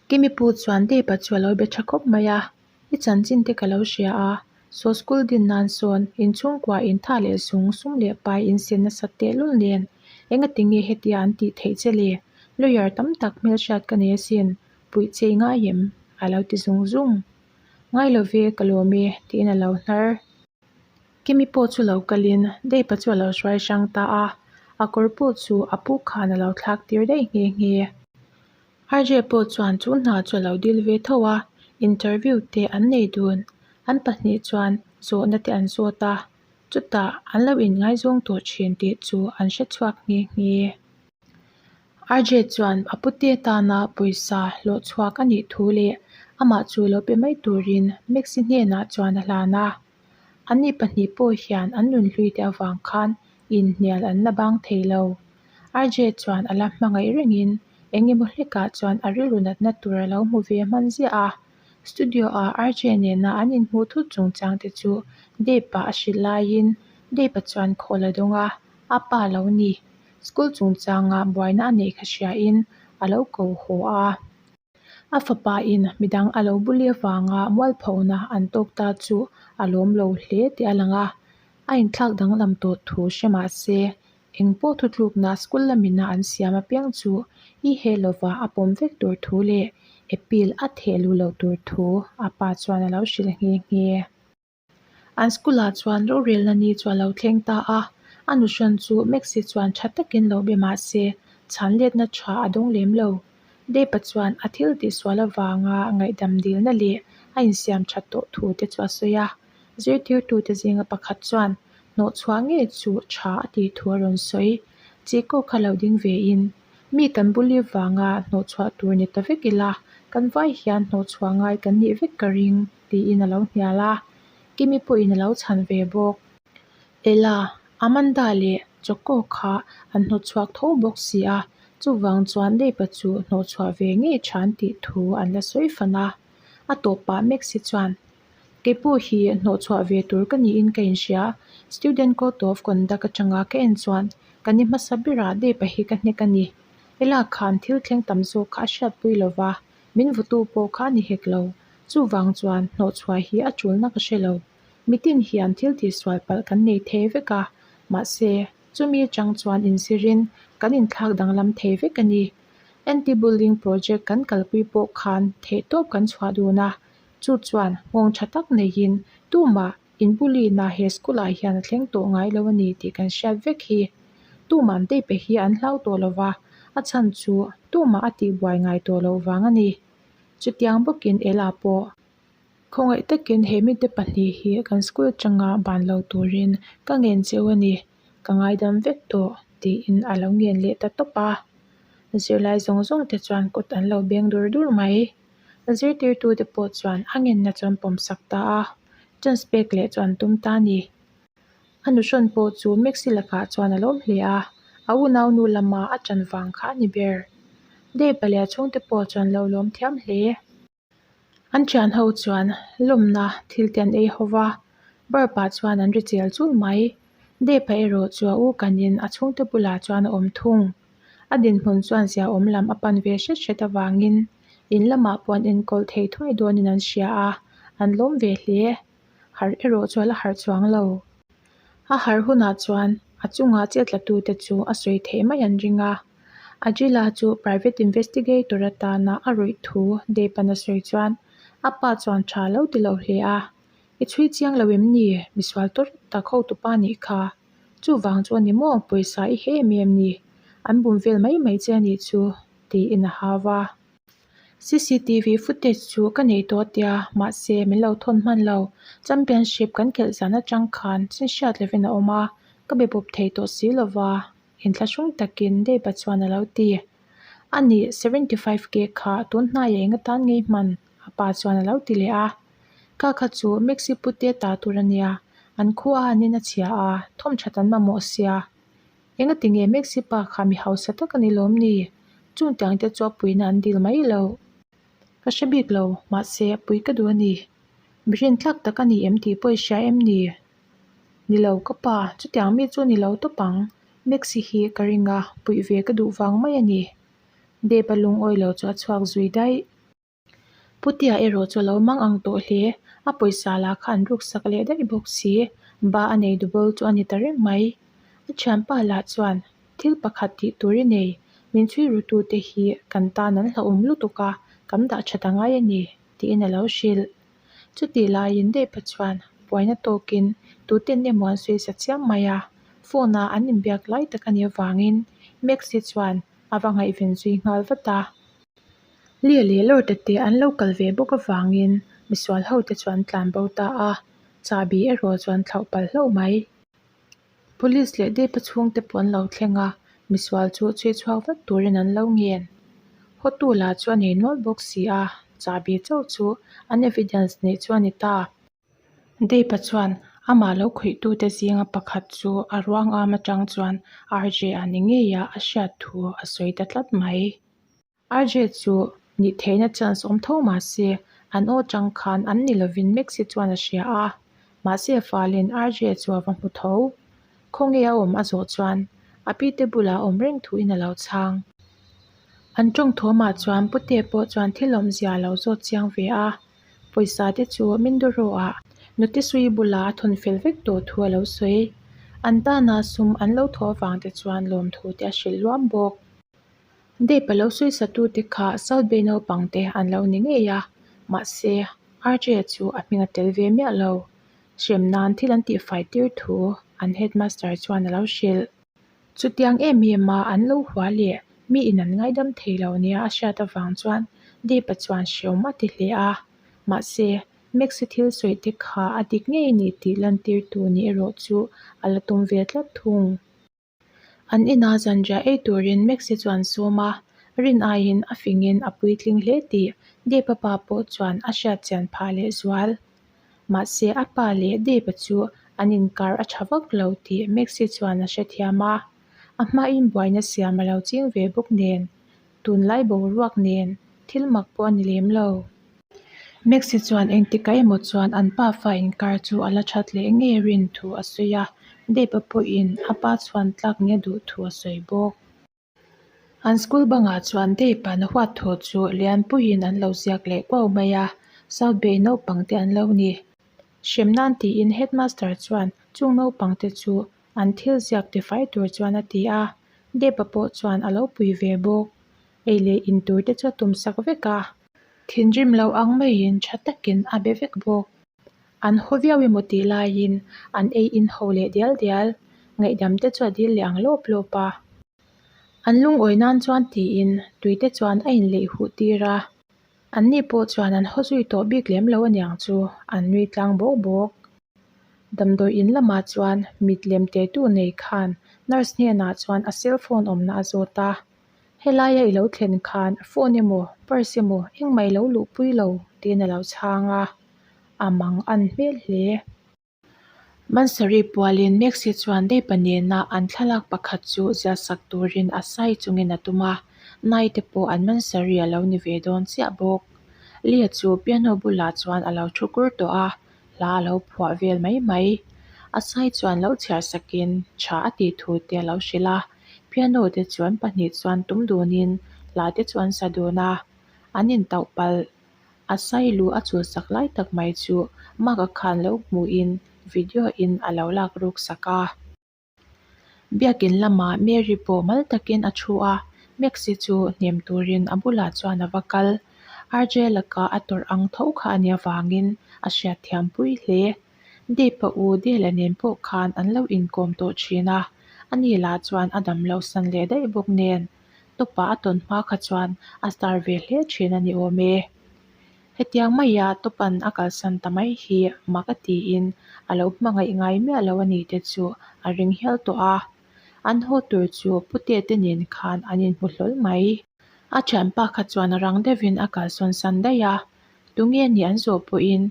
A: Kimi pu chuan Dave-a chu a lo be tha khawp mai a, I chanchin te ka lo hria a, saw school din nan sawn inchhungkua intha leh zung sum leh pai insen nasa tehlul nen engati nge hetia an tih theih che le? Lawyer tam tak hmelhriat ka nei asin, puih che i ngai em? A lo ti zung zung. Ngai lo ve, ka lawm e, tiin a lo hnar. Kimi pawh chu lo kalin Dave-a chu a lo hruai hrang ta a, a kawr pawh chu a pu khan a lo thlak tir daih nghe nghe. RJ pawh chuan chu hna chu a lo dil ve tho a, interview te an nei dun. An pahnih chuan zawhna te an zawt a, chutah an lo inngaizawng tawh thin tih chu an hre chhuak nghe nghe. RJ chuan a pute tana pawisa hlawh chhuak a nih thu leh amah chu lo pe mai turin Maxi hnenah chuan a hlan a. Anni pahnih pawh hian an nunhlui te avang khan Inhnial an la bang thei lo. RJ chuan a la hmangaih rengin eng emaw hlekah chuan a rilru natna tur a lo hmu ve hman ziah a. Studio-ah RJ nena an inhmuh thut chungchang te chu Dave-a a hrilh laiin Dave-a chuan call a dawng a, a pa lo ni. School chungchanga buaina a neih kha hriain a lo ko haw a. A fapa in midang a lo buli avanga mualphona an tawk ta chu a lawm lo hle tih a lang a, a inthlak danglam tawh thu hre mah se eng pawh thutlukna school lamina an siam apiang chu i he lova a pawm vek tur thu leh appeal a theh luh loh tur thu a pa chuan a lo hrilh nghe nghe. An school ah chuan rorelna ni chu a lo thleng ta a, a nuhrawn chu Maxi chuan tha takin lo be mah se chhan letna tha a dawng lem lo. Depa chuan a thil tihsual avanga ngaihdam dilna leh a insiam that tawh thu te chu a sawi a, zirtirtute zinga pakhat chuan hnawhchhuah ngei chu tha a tih thu a rawn sawi. Chiko kha lo ding vein, Mi kan buli vanga hnawhchhuah tur ni ta vek ila, kan vai hian hnawhchhuah ngai kan nih vek ka ring. tiin a lo hnial a, Kimi pawhin a lo chhan ve bawk. Ella, Amanda leh Choco kha an hnawtchhuak tho bawk si a, chuvang chuan Dave-a chu hnawhchhuah ve ngei than tih thu an la sawi fan a. A tawpah Maxi chuan, Kei pawh hi hnawhchhuah ve tur ka niin ka inhria, Student Code of Conduct atanga ka en chuan ka ni hmasa berah Dave-a hi ka hnek a ni. Ella khan thil thleng tam zawk kha a hriatpui lova, Min vutu pawh kha a ni hek lo. Chuvang chuan hnawhchhuah hi a tulna ka hre lo. Mitin hian thil tihsual palh kan nei thei vek a, mahse, chumi atang chuan inzirin kan inthlak danglam thei vek a ni. Anti-bullying project kan kalpui pawh khan theihtawp kan chhuah dun a, chu chuan nghawng tha tak neiin tumah inbullyna he school ah hian a thleng tawh ngai lo a ni tih kan hriat vek hi. Tumah an teipe hi an hlau tawh lo va, a chhan chu tumah a tihbuai ngai tawh loh vang a ni. Chutiang bawkin Ella pawh khawngaih takin he mite pahnih hi kan school atanga ban lo turin ka ngen cheu a ni, ka ngaidam vek tawh tiin a lo ngen leh ta tawp a. Zirlai zawng zawng te chuan kut an lo beng dur dur mai. Zirtirtute pawh chuan a ngenna chu an pawmsak ta a, chance pek leh chu an tum ta a ni. A nuhrawn pawh chu Maxi lakah chuan a lawm hle a, a unaunu lama a ṭan vang kha a ni ber. Dave-a leh a chhungte pawh chuan lo lawm thiam hle. An ṭhian ho chuan lawmna thil te an ei ho va, bar pah chuan an ri chel chul mai. Dave-a erawh chu a u kanin a chhungte bulah chuan a awm thung. A dinhmun chuan ziaawm lam a pan ve hret hret avangin in lamah pawh an enkawl thei thuai dawnin an hria a, an lawm ve hle. Harh erawh chu a la harh chuang lo. A harh hunah chuan a chunga chetlatute chu a sawi theih mai an ring a. Ajila chu private investigator atana a rawih thu Deepan a sawi chuan a pa chuan tha lo ti lo hle a. I chhui chiang lo em ni? Misual tawrh tak hotupa nih kha. Chuvang chu a ni maw pawisa i he em em ni? An bum vel mai mai che a nih chu tiin a hau a. Cctv footage chu ka nei tawh tia mahse min lo thawn hman lo. Championship kan khelh zan atang khan chin hriat lovin a awm a, ka be bawp thei tawh si lova inthlahrung takin Dave-a chuan a lo ti. A nih 75K kha tun hnaiah eng atan ngei hman? A pa chuan a lo ti leh a. Kha kha chu Maxi pute ta tur a nia, an khua a an in a chhia a, thawm that an mamawh sia. Engati nge Maxi pa kha mi hausa tak a ni lawm ni? Chung tiang te chu a puina an dil mai lo. Ka hre bik lo, mahse a pui ka duh a ni. Mi rintlak tak a ni em tih pawh i hria em ni? Ni lo ka pa, chutiang mi chu ni lo tawp ang. Maxi hi ka ring a, puih ve ka duh vang mai a ni. Dave a lungawi lo chu a chhuak zui daih. Putea erawh chu a lo mang ang tawh hle, a pawisa lah kha an ruksak leh daih bawk si, ba a nei double chu a ni ta reng mai. A thianpa lah chuan thil pakhat tih tur i nei, min chhui rutute hi kan tan an hlauhawm lutuk a, kan dah that a ngai a ni, tiin a lo hrilh. Chutih laiin Dave-a chuan buaina tawkin tuten emaw an sawi sa chiam mai a, phone-a an inbiak lai tak a nih avangin Maxi chuan a va ngaihven zui nghal vat a. Lia leh Lorde te an lo kal ve bawk avangin misual ho te chu an tlan bo ta a, chahbi erawh chu an thlauh palh hlauh mai. Police leh Depa chhungte pawh an lo thleng a, misual chu chhui chhuak vat turin an lo ngen. Hotu lah chu a nei nual bawk si a, chahbi chauh chu an evidence neih chu a ni ta. Depa chuan Amah lo khawihtute zinga pakhat chu a ruang am atang chuan RJ-a ni ngeia a hriat thu a sawi ta tlat mai. RJ chu nih theihna chance awm tho mah se, an aw chang khan an ni lovin Maxi chuan a hria a, mahse a falin RJ chu a va hmu tho. Khawnge a awm a zawh chuan a pi te bulah a awm reng thuin a lo chhang. An tawng thawmah chuan Pute pawh chuan thil awmzia a lo zawt chiang ve a, pawisa te chu Mindoro ah Nute Sui bulah a thawn fel vek tawh thu a lo sawi. An tana sum an lo thawh avang te chuan lawmthu te a hrilh luam bawk. Dave a lo sawisatute kha South Bay naupang te an lo ni ngei a, mahse RJ chu a hming a tel ve miah lo. Hrem nan thil an tihfai tir thu an headmaster chuan a lo hrilh. Chutiang em em a an lo hua leh mi in an ngaidam thei lo nia a hriat avang chuan Dave-a chuan hreawm a ti hle a, mahse Max-i thil sawi te kha a dik ngei a ni tih lantirtu nih erawh chu a la tum ve tlat thung. An inah zanriah ei turin Maxi chuan sawm a, rin aiin a fingin a puitling hle tih Dave-a pa pawh chuan a hriat chian phah leh zual. Mahse a pa leh Dave-a chu an inkar a tha vak lo tih Maxi chuan a hrethiam a, a hmain buaina siam a lo ching ve bawk nen, tunlai boruak nen thil mak pawh a ni lem lo. Maxi chuan engtikah emaw chuan an pa fa inkar chu a la that leh ngei rin thu a sawi a, Dave-a pawhin a pa chhuan tlak nge duh thu a sawi bawk. An school bangah chuan Dave-a'n a huat thu chu Lianpuiin an lo ziak leh kuau mai a, South Bay naupang te an lo ni. Hrem nan tiin headmaster chuan chung naupang te chu an thil ziak tifai tur chuan a ti a, Dave-a pawh chuan a lo pui ve bawk. Ei leh in tur te chu a tum sak vek a. Thinrim lo ang maiin tha takin a be vek bawk. An haw viau emaw tih laiin an ei in ho leh dial dial. Ngaihdam te chu a dil leh ang lawp lawp a. An lungawi nan chuan tiin tui te chuan a inleih huh tir a. An ni pawh chuan an haw zui tawh bik lem lo aniang chu an nui tlang bawk bawk. Damdawi in lamah chuan mit lem tetu nei khan nurse hnenah chuan a cell phone awmna a zawt a. Helaia i lo thlen khan phone emaw purse emaw engmah i lo luhpui lo tiin a lo chhang a, a mang an hmel hle. Mansari pualin Maxi chuan Dave-a nena an thlalak pakhat chu ziahsak turin a sai chungin a tum a, Nai te pawh an Mansari a lo ni ve dawn chiah bawk. Lia chu piano bulah chuan a lo thu kur tawh a, hla a lo phuah vel mai mai. A sai chuan lo chhiar sakin tha a tih thu te a lo hrilh a, piano te chuan pahnih chuan tum dunin hla te chu an sa dun a, an intauh palh. A sai lu a chul sak lai tak mai chu Mark-a khan lo hmuhin video in a lo lak ruk sak a. Biakin lamah Mary pawh mal takin a thu a, Maxi chu hnem turin a bulah chuan a va kal. RJ laka a tawrh ang tho kha a nih avangin a hriatthiam pui hle. Dave-a u Dale-a nen pawh khan an lo inkawm tawh thin a, ani lah chuan a dam loh san leh daih bawk nen Tawpa a tawn hma kha chuan a star ve hle thin a ni awm e. Hetiang maia Tawpa'n a kalsan ta mai hi mak a tiin a lo hmangaih ngai miah lo a ni te chu a ring hial tawh a. An haw tur chu Pute te nen khan an inhmu hlawl mai. A thianpa kha chuan a rang deuhin a kalsawn san daih a, tunge nih an zawh pawhin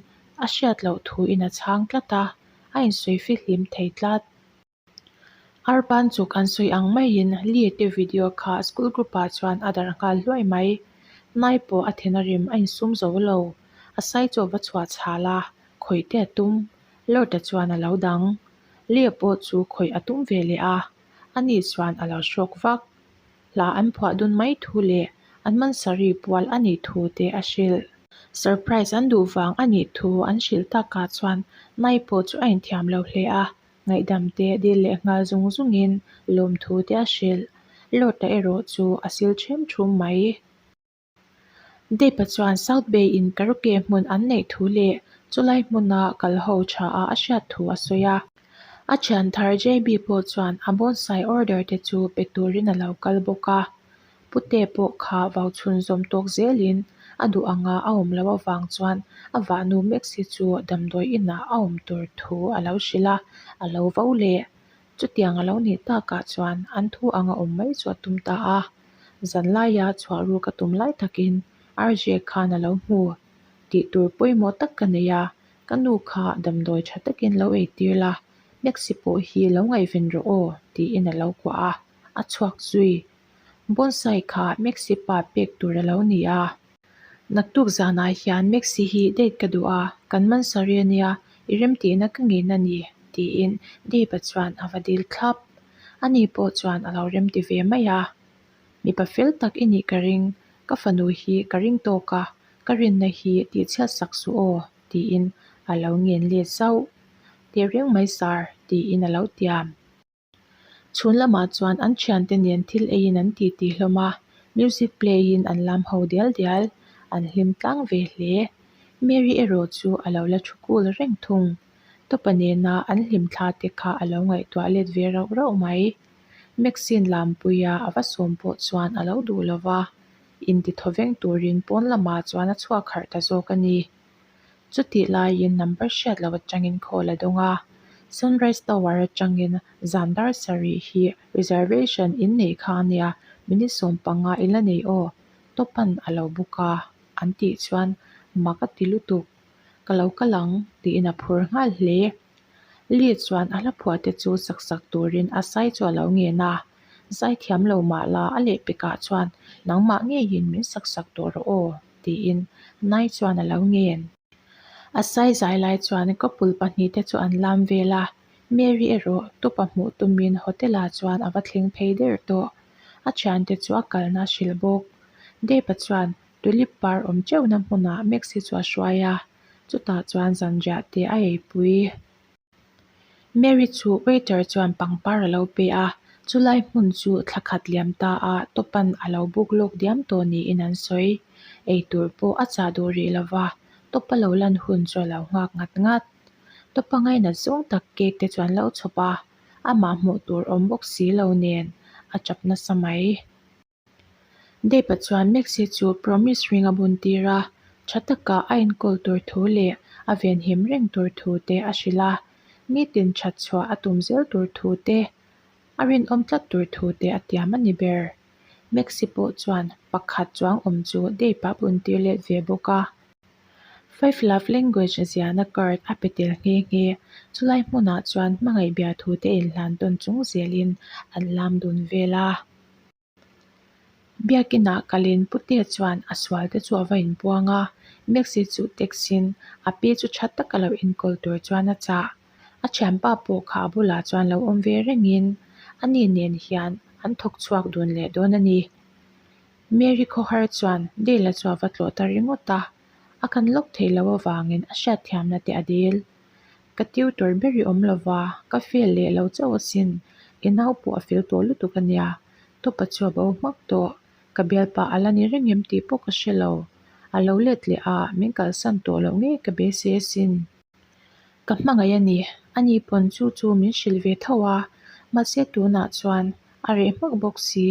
A: a hriat loh thuin a chhang tlat a, a insawi fihlim thei tlat. Arpan chuk an sawi ang maiin Lee te video kha school group ah chuan a darh nghal hluai mai. Nai pawh a then a rim a insum zo lo. A sai chu a va chhuah chhal a, khawih te a tum. Lord-a chuan a lo dang. Lee pawh chu khawih a tum ve leh a, ani chuan a lo hrawk vak. Hla an phuah dun mai thu leh an mansari pual a nih thu te a hrilh. Surprise an duh vang a nih thu an hrilh takah chuan Nai pawh chu a inthiam lo hle a, Ngaihdam te dil leh nghal zung zungin lawmthu te a hrilh. Lord-a erawh chu a sil ṭhem ṭhum mai. Dave-a chuan South Bay in karaoke hmun an neih thu leh chulai hmuna kal ho tha a a hriat thu a sawi a. A thian thar JB pawh chuan a bonsai order te chu pe turin a lo kal bawk a. Pute pawh kha vau chhun zawm tawk zelin a duh anga a awm loh avang chuan a vahnu Maxi chu damdawi inah a awm tur thu a lo hrilh a, a lo vo leh. Chutiang a lo nih takah chuan an thu anga awm mai chu a tum ta a. Zanlaia chhuah ruk a tum lai takin RJ khan a lo hmu. Tih tur pawimawh tak ka nei a. Ka nu kha damdawi tha takin lo eitir la, Maxi pawh hi lo ngaihven rawh aw, tiin a lo kuah a, a chhuak zui. Bonsai kha Maxi pa pek tur a lo ni a. Naktuk zanah hian Maxi hi date ka duh a, kan man sari a nia, i remtihna ka ngen a ni, tiin Dave-a chuan a va dil thlap. Ani pawh chuan a lo remti ve mai a. Mipa fel tak i nih ka ring, ka fanu hi ka ring tawk a, ka rinna hi tihchhiat sak suh aw, tiin a lo ngen let zauh. Teh reng mai sir, tiin a lo tiam. Chhun lamah chuan an thiante nen thil eiin an titi hlawm a, music play in an lam ho dial dial, an hlim tlang ve hle. Mary erawh chu a lo la thu kul reng thung. Tawpa nena an hlim thla te kha a lo ngaihtuah let ve rauh rauh mai. Maxine Lampuia a va sawm pawh chuan a lo duh lo va, intithawveng turin pawn lamah chuan a chhuak harh ta zawk a ni. Chutih laiin number hriat loh atangin call a dawng a, Sunrise Tower atangin zan dar sarih hi reservation in neih kha a nia, minute 15 i la nei aw, Tawpa'n a lo book a, an tih chuan mak a ti lutuk. Ka lo kal ang, tiin a phur nghal hle. Lee chuan a hla phuah te chu sak sak turin a sai chu a lo ngen a, Zai thiam lo mah la a lehpekah chuan nangmah ngeiin min sak sak tawh rawh aw, tiin Nai chuan a lo ngen. A sai zai lai chuan couple pahnihte chu an lam vel a, Mary erawh tupa hmuh tumin hotel ah chuan a va thleng phei der tawh. A thiante chu a kalna a hrilh bawk. Dave-a chuan tulip par awm teuhna hmunah Maxi chu a hruai a, chutah chuan zanriah te a eipui. Mary chu waiter chuan pangpar a lo pe a, chulai hmun chu thla khat liam ta a tawpan a lo buk lawk diam tawh niin an sawi. Eitur pawh a chah duh rih lova, tawpa lo lan hun chu a lo nghak ngat ngat. Tawpa ngainat zawng tak cake te chu an lo chhawp a, amah hmuh tur awm bawk si lo nen a tap nasa mai. Dave-a chuan Maxi chu promise ring a bun tir a, tha taka a enkawl tur thu leh a venhim reng tur thu te a hrilh a, nitin that chhuah a tum zel tur thu te, a rinawm tlat tur thu te a tiam a ni ber. Maxi pawh chuan pakhat chuang awm chu Dave-a bun tir let ve bawk a. Five Love Language ziahna card a pe tel nghe nghe. Chulai hmunah chuan hmangaih bia thu te inhlan tawn chung zelin an lam dun vel a. Biakinah kalin Putea chuan a sual te chu a va inpuang a, Maxi chu taxi-in a pi chu tha taka lo enkawl tur chuan a chah. A thianpa pawh kha a bulah chuan lo awm ve rengin ani nen hian an thawk chhuak dun leh dawn a ni. Mary khawhar chuan Dale-a chu a va tlawh ta ringawt a, a kan lawk theih loh avangin a hriatthiamna te a dil. Ka tutor ber i awm lova, ka fail leh lo chauh asin, i nau pawh a fel tawh lutuk a nia, Tawpa chu a bo hmak tawh, ka bialpa a la ni reng em tih pawh ka hre lo, a lo let leh a, min kalsan tawh loh ngei ka beisei asin. Ka hmangaih a ni, ani pawn chu chu min hrilh ve tho a, mahse tunah chuan a reh hmak bawk si.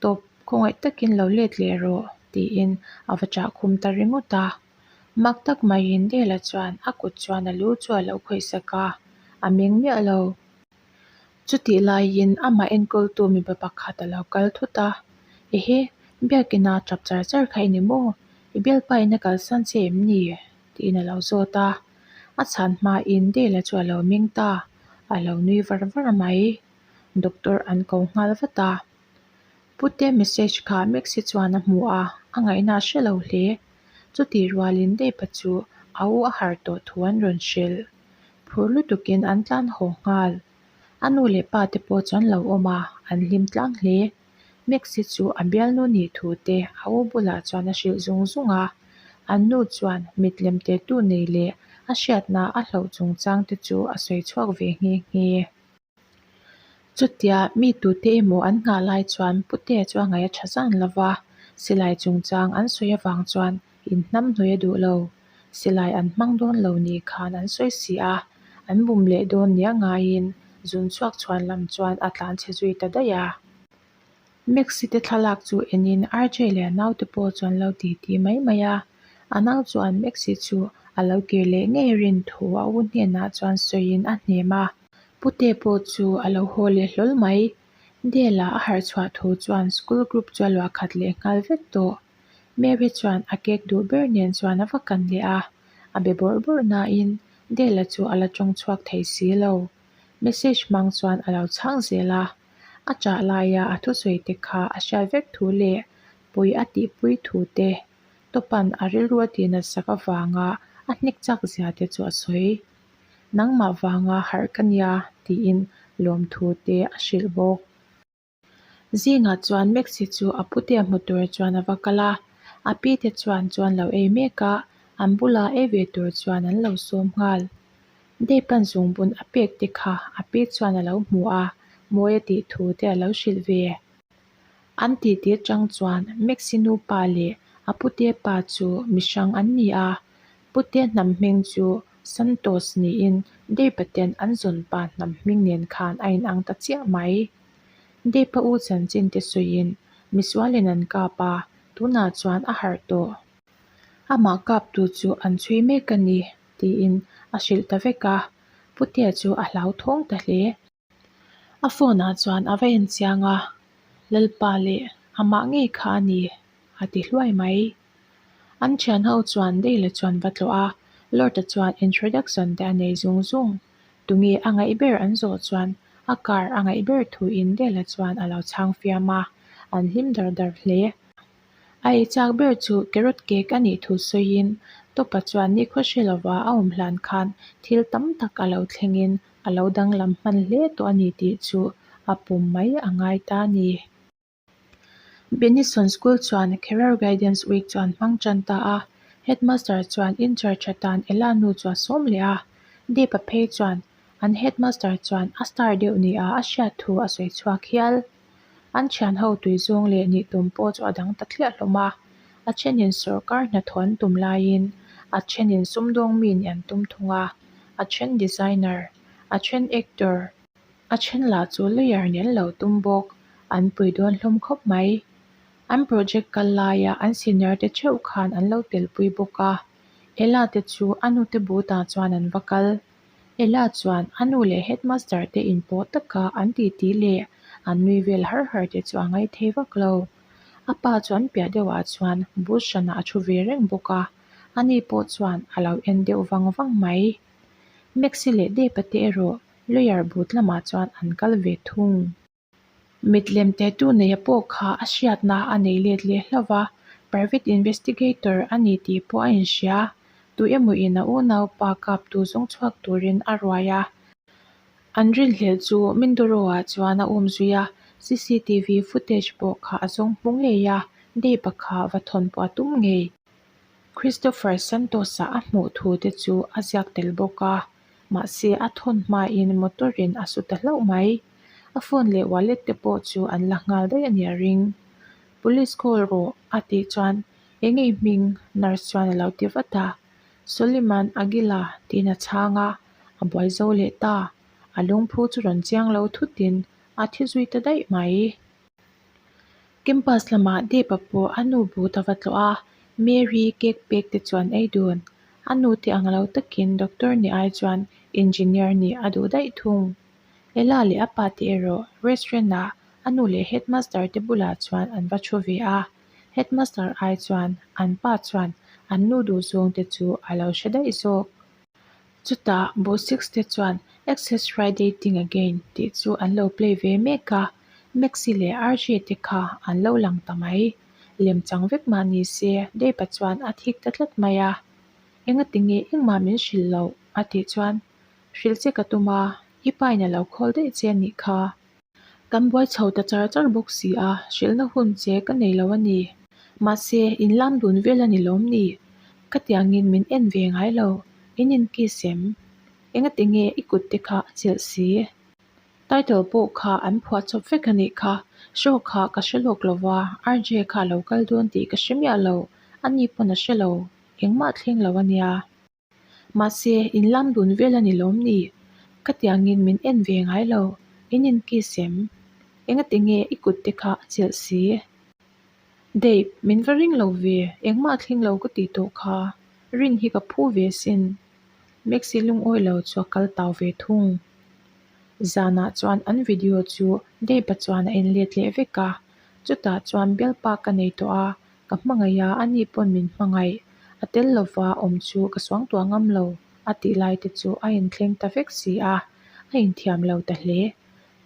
A: Tawp, khawngaih takin lo let leh rawh, tiin a va chah khum ta ringawt a. Mak tak maiin Dela chuan a kut chuan a lu chu a lo khawihsak a, a meng miah lo. Chutih laiin amah enkawltu mipa pakhat a lo kal thut a, Ehe, biakina tap char char kha i ni maw? I bialpa in a kalsan che em ni? tiin a lo zawt a. A chhan hmain Dela chu a lo meng ta, a lo nui var var mai. Doctor an ko nghal vat a. Pute message kha Maxi chuan a hmu a, a ngaihna a hre lo hle. Chutih rualin Dave-a chu a u a harh tawh thu an rawn hrilh. Phur lutukin an tlan haw nghal. A nu leh pa te pawh chu an lo awm a, an hlim tlang hle. Maxi chu a bialnu nih thu te a u bulah chuan a hrilh zung zung a. An nu chuan mit lem tetu nei leh a hriatna a hlauh chungchang te chu a sawi chhuak ve nghe nghe. Chutia mi tute emaw an nghah lai chuan Putea chu a ngaih a tha zan lo va, silai chungchang an sawi avang chuan inhnam hnawih a duh lo. Silai an hmang dawn lo ni khan an sawi si a, an bum leh dawn nia ngaiin zun chhuak chhuan lam chuan a tlan chhe zui ta daih a. Maxi te thlalak chu enin RJ leh a naute pawh chu an lo titi mai mai a, a nau chuan Maxi chu a lo kir leh ngei rin thu a u hnenah chuan sawiin a hnem a. Pute pawh chu a lo haw leh hlawl mai. Dela a harh chhuah thu chuan school group chu a luah khat leh nghal vek tawh. Mary chuan a cake duh ber nen chuan a va kan leh a, A be bawrh bawrh nain Dale-a chu a la tawng chhuak thei si lo. Message hmang chuan a lo chhang zel a. A chah laia a thusawi te kha a hriat vek thu leh pui a tihpui thu te Tawpa'n a rilru a tih natsak avanga a hnek chak zia te chu a sawi. Nangmah vanga harh ka nia tiin lawmthu te a hrilh bawk. Zingah chuan Maxi chu a putea hmu tur chuan a va kal a, a pi te chuan chuan lo ei mek a, an bula ei ve tur chuan an lo sawm nghal. Dave-a'n zungbun a pek te kha a pi chuan a lo hmu a, mawi a tih thu te a lo hrilh ve. An titi atang chuan Maxi nupa leh a putea pa chu mihrang an ni a, putea hnam hming chu Santos niin Dave-a ten an zawn pa hnam hming nen khan a inang ta chiah mai. Dave-a u chanchin te sawiin misualin an kap a, tunah chuan a harh tawh. Amah kaptu chu an chhui mek a ni tiin a hrilh ta vek a, Putea chu a hlauthawng ta hle. A phone ah chuan a va en chiang a, Lalpa leh amah ngei kha a ni, a ti hluai mai. An thian ho chuan Dale-a chuan va tlawh a, Lord-a chuan introduction te a nei zung zung. Tunge a ngaih ber an zawh chuan a car a ngaih ber thuin Dale-a chuan a lo chhang fiam a, an hlim dar dar hle. A ei chak ber chu carrot cake a nih thu sawiin Tawpa chuan nikhaw hre lova a awm hlan khan thil tam tak a lo thlengin a lo danglam hman hle tawh a ni tih chu a pum mai a ngai ta a ni. Benison School chuan Career Guidance Week chu an hmang tan ta a, Headmaster chuan in-charge atan Ella nu chu a sawm leh a, Deepa phei chuan an Headmaster chuan a star deuh nia a hriat thu a sawi chhuak hial. An thian ho tui zawng leh nih tum pawh chu a dang ta thliah hlawm a, a thenin sawrkar hnathawh an tum laiin a thenin sumdawng mi nih an tum thung a, a then designer, a then actor, a then lah chu lawyer nih an lo tum bawk, an pui dawn hlawm khawp mai. An project kal laia an senior te theuh khan an lo telpui bawk a, Ella te chu a nute butah chuan an va kal. Ella chuan a nu leh headmaster te inpawh taka an titi leh an nui vel har har te chu a ngaithei vak lo. A pa chu an piah deuhah chuan bus hranah a thu ve reng bawk a, ani pawh chuan a lo en deuh vang vang mai. Maxi leh Depa te erawh lawyer but lamah chuan an kal ve thung. Mit lem tattoo neia pawh kha a hriatna a nei let leh hlauh va, private investigator a ni tih pawh a inhria. Tu emawin a unaupa kaptu zawng chhuak turin a ruai a. An rinhlelh chu Mindoro-ah chuan a um zui a, cctv footage pawh kha a zawng hmu ngei a, Dave-a kha va thawn pawh a tum ngei. Christopher Santos-a a hmuh thu te chu a ziak tel bawk a. Mahse, a thawn hmain motor in a su ta hlauh mai. A phone leh wallet te pawh chu an la nghal daih a nia ring. Police call rawh a tih chuan eng nge hming nurse chuan a lo ti vat a. Soliman Aguila tiin a chhang a, a buai zo leh ta. A lungphu chu rawn chiang lo thutin a thi zui ta daih mai. Campus lamah Deepa pawh a nu but a va tlawh a, Mary cake pek te chuan ei dun. A nu te ang lo takin doctor nih ai chuan engineer nih a duh daih thung. Ella leh a pa te erawh restaurant ah a nu leh headmaster te bulah chuan an va thu ve a, headmaster ai chuan an pa chuan an nu duhzawng te chu a lo hre daih zawk. Chutah Bosix te chuan Access Try Dating Again tih chu an lo play ve mek a, Maxi leh RJ te kha an lo lang ta mai. Lem chang vek mah ni se Dave-a chuan a thik ta tlat mai a. Engati nge engmah min hrilh loh? a tih chuan Hrilh che ka tum a, i pa in a lo khawl daih che a nih kha. Kan buai chho ta char char bawk si a, hrilhna hun che ka nei lo a ni. Mahse, in lam dun vel a ni lawm ni? Ka tiangin min en ve ngai lo, in in kiss em? Engati nge i kut te kha a chelh si? Title pawh kha an phuah chawp vek a nih kha. Show kha ka hre lawk lo va, RJ kha a lo kal dawn tih ka hre miah lo, ani pawn a hre lo, engmah thleng lo a nia. Mahse, in lam dun vel a ni lawm ni? Ka tiangin min en ve ngai lo, in in kiss em? Engati nge i kut te kha a chelh si? Dave, min va ring lo ve, engmah thleng lo ka tih tawh kha. Rin hi ka phu ve sin. Maxi lungawi lo chu a kal tau ve thung. Zanah chuan an video chu Dave-a chuan a en let leh vek a, chutah chuan bialpa ka nei tawh a, Ka hmangaih a, ani pawn min hmangaih. A tel lova awm chu ka suangtuah ngam lo a tih lai te chu a inthleng ta vek si a, a inthiam lo ta hle.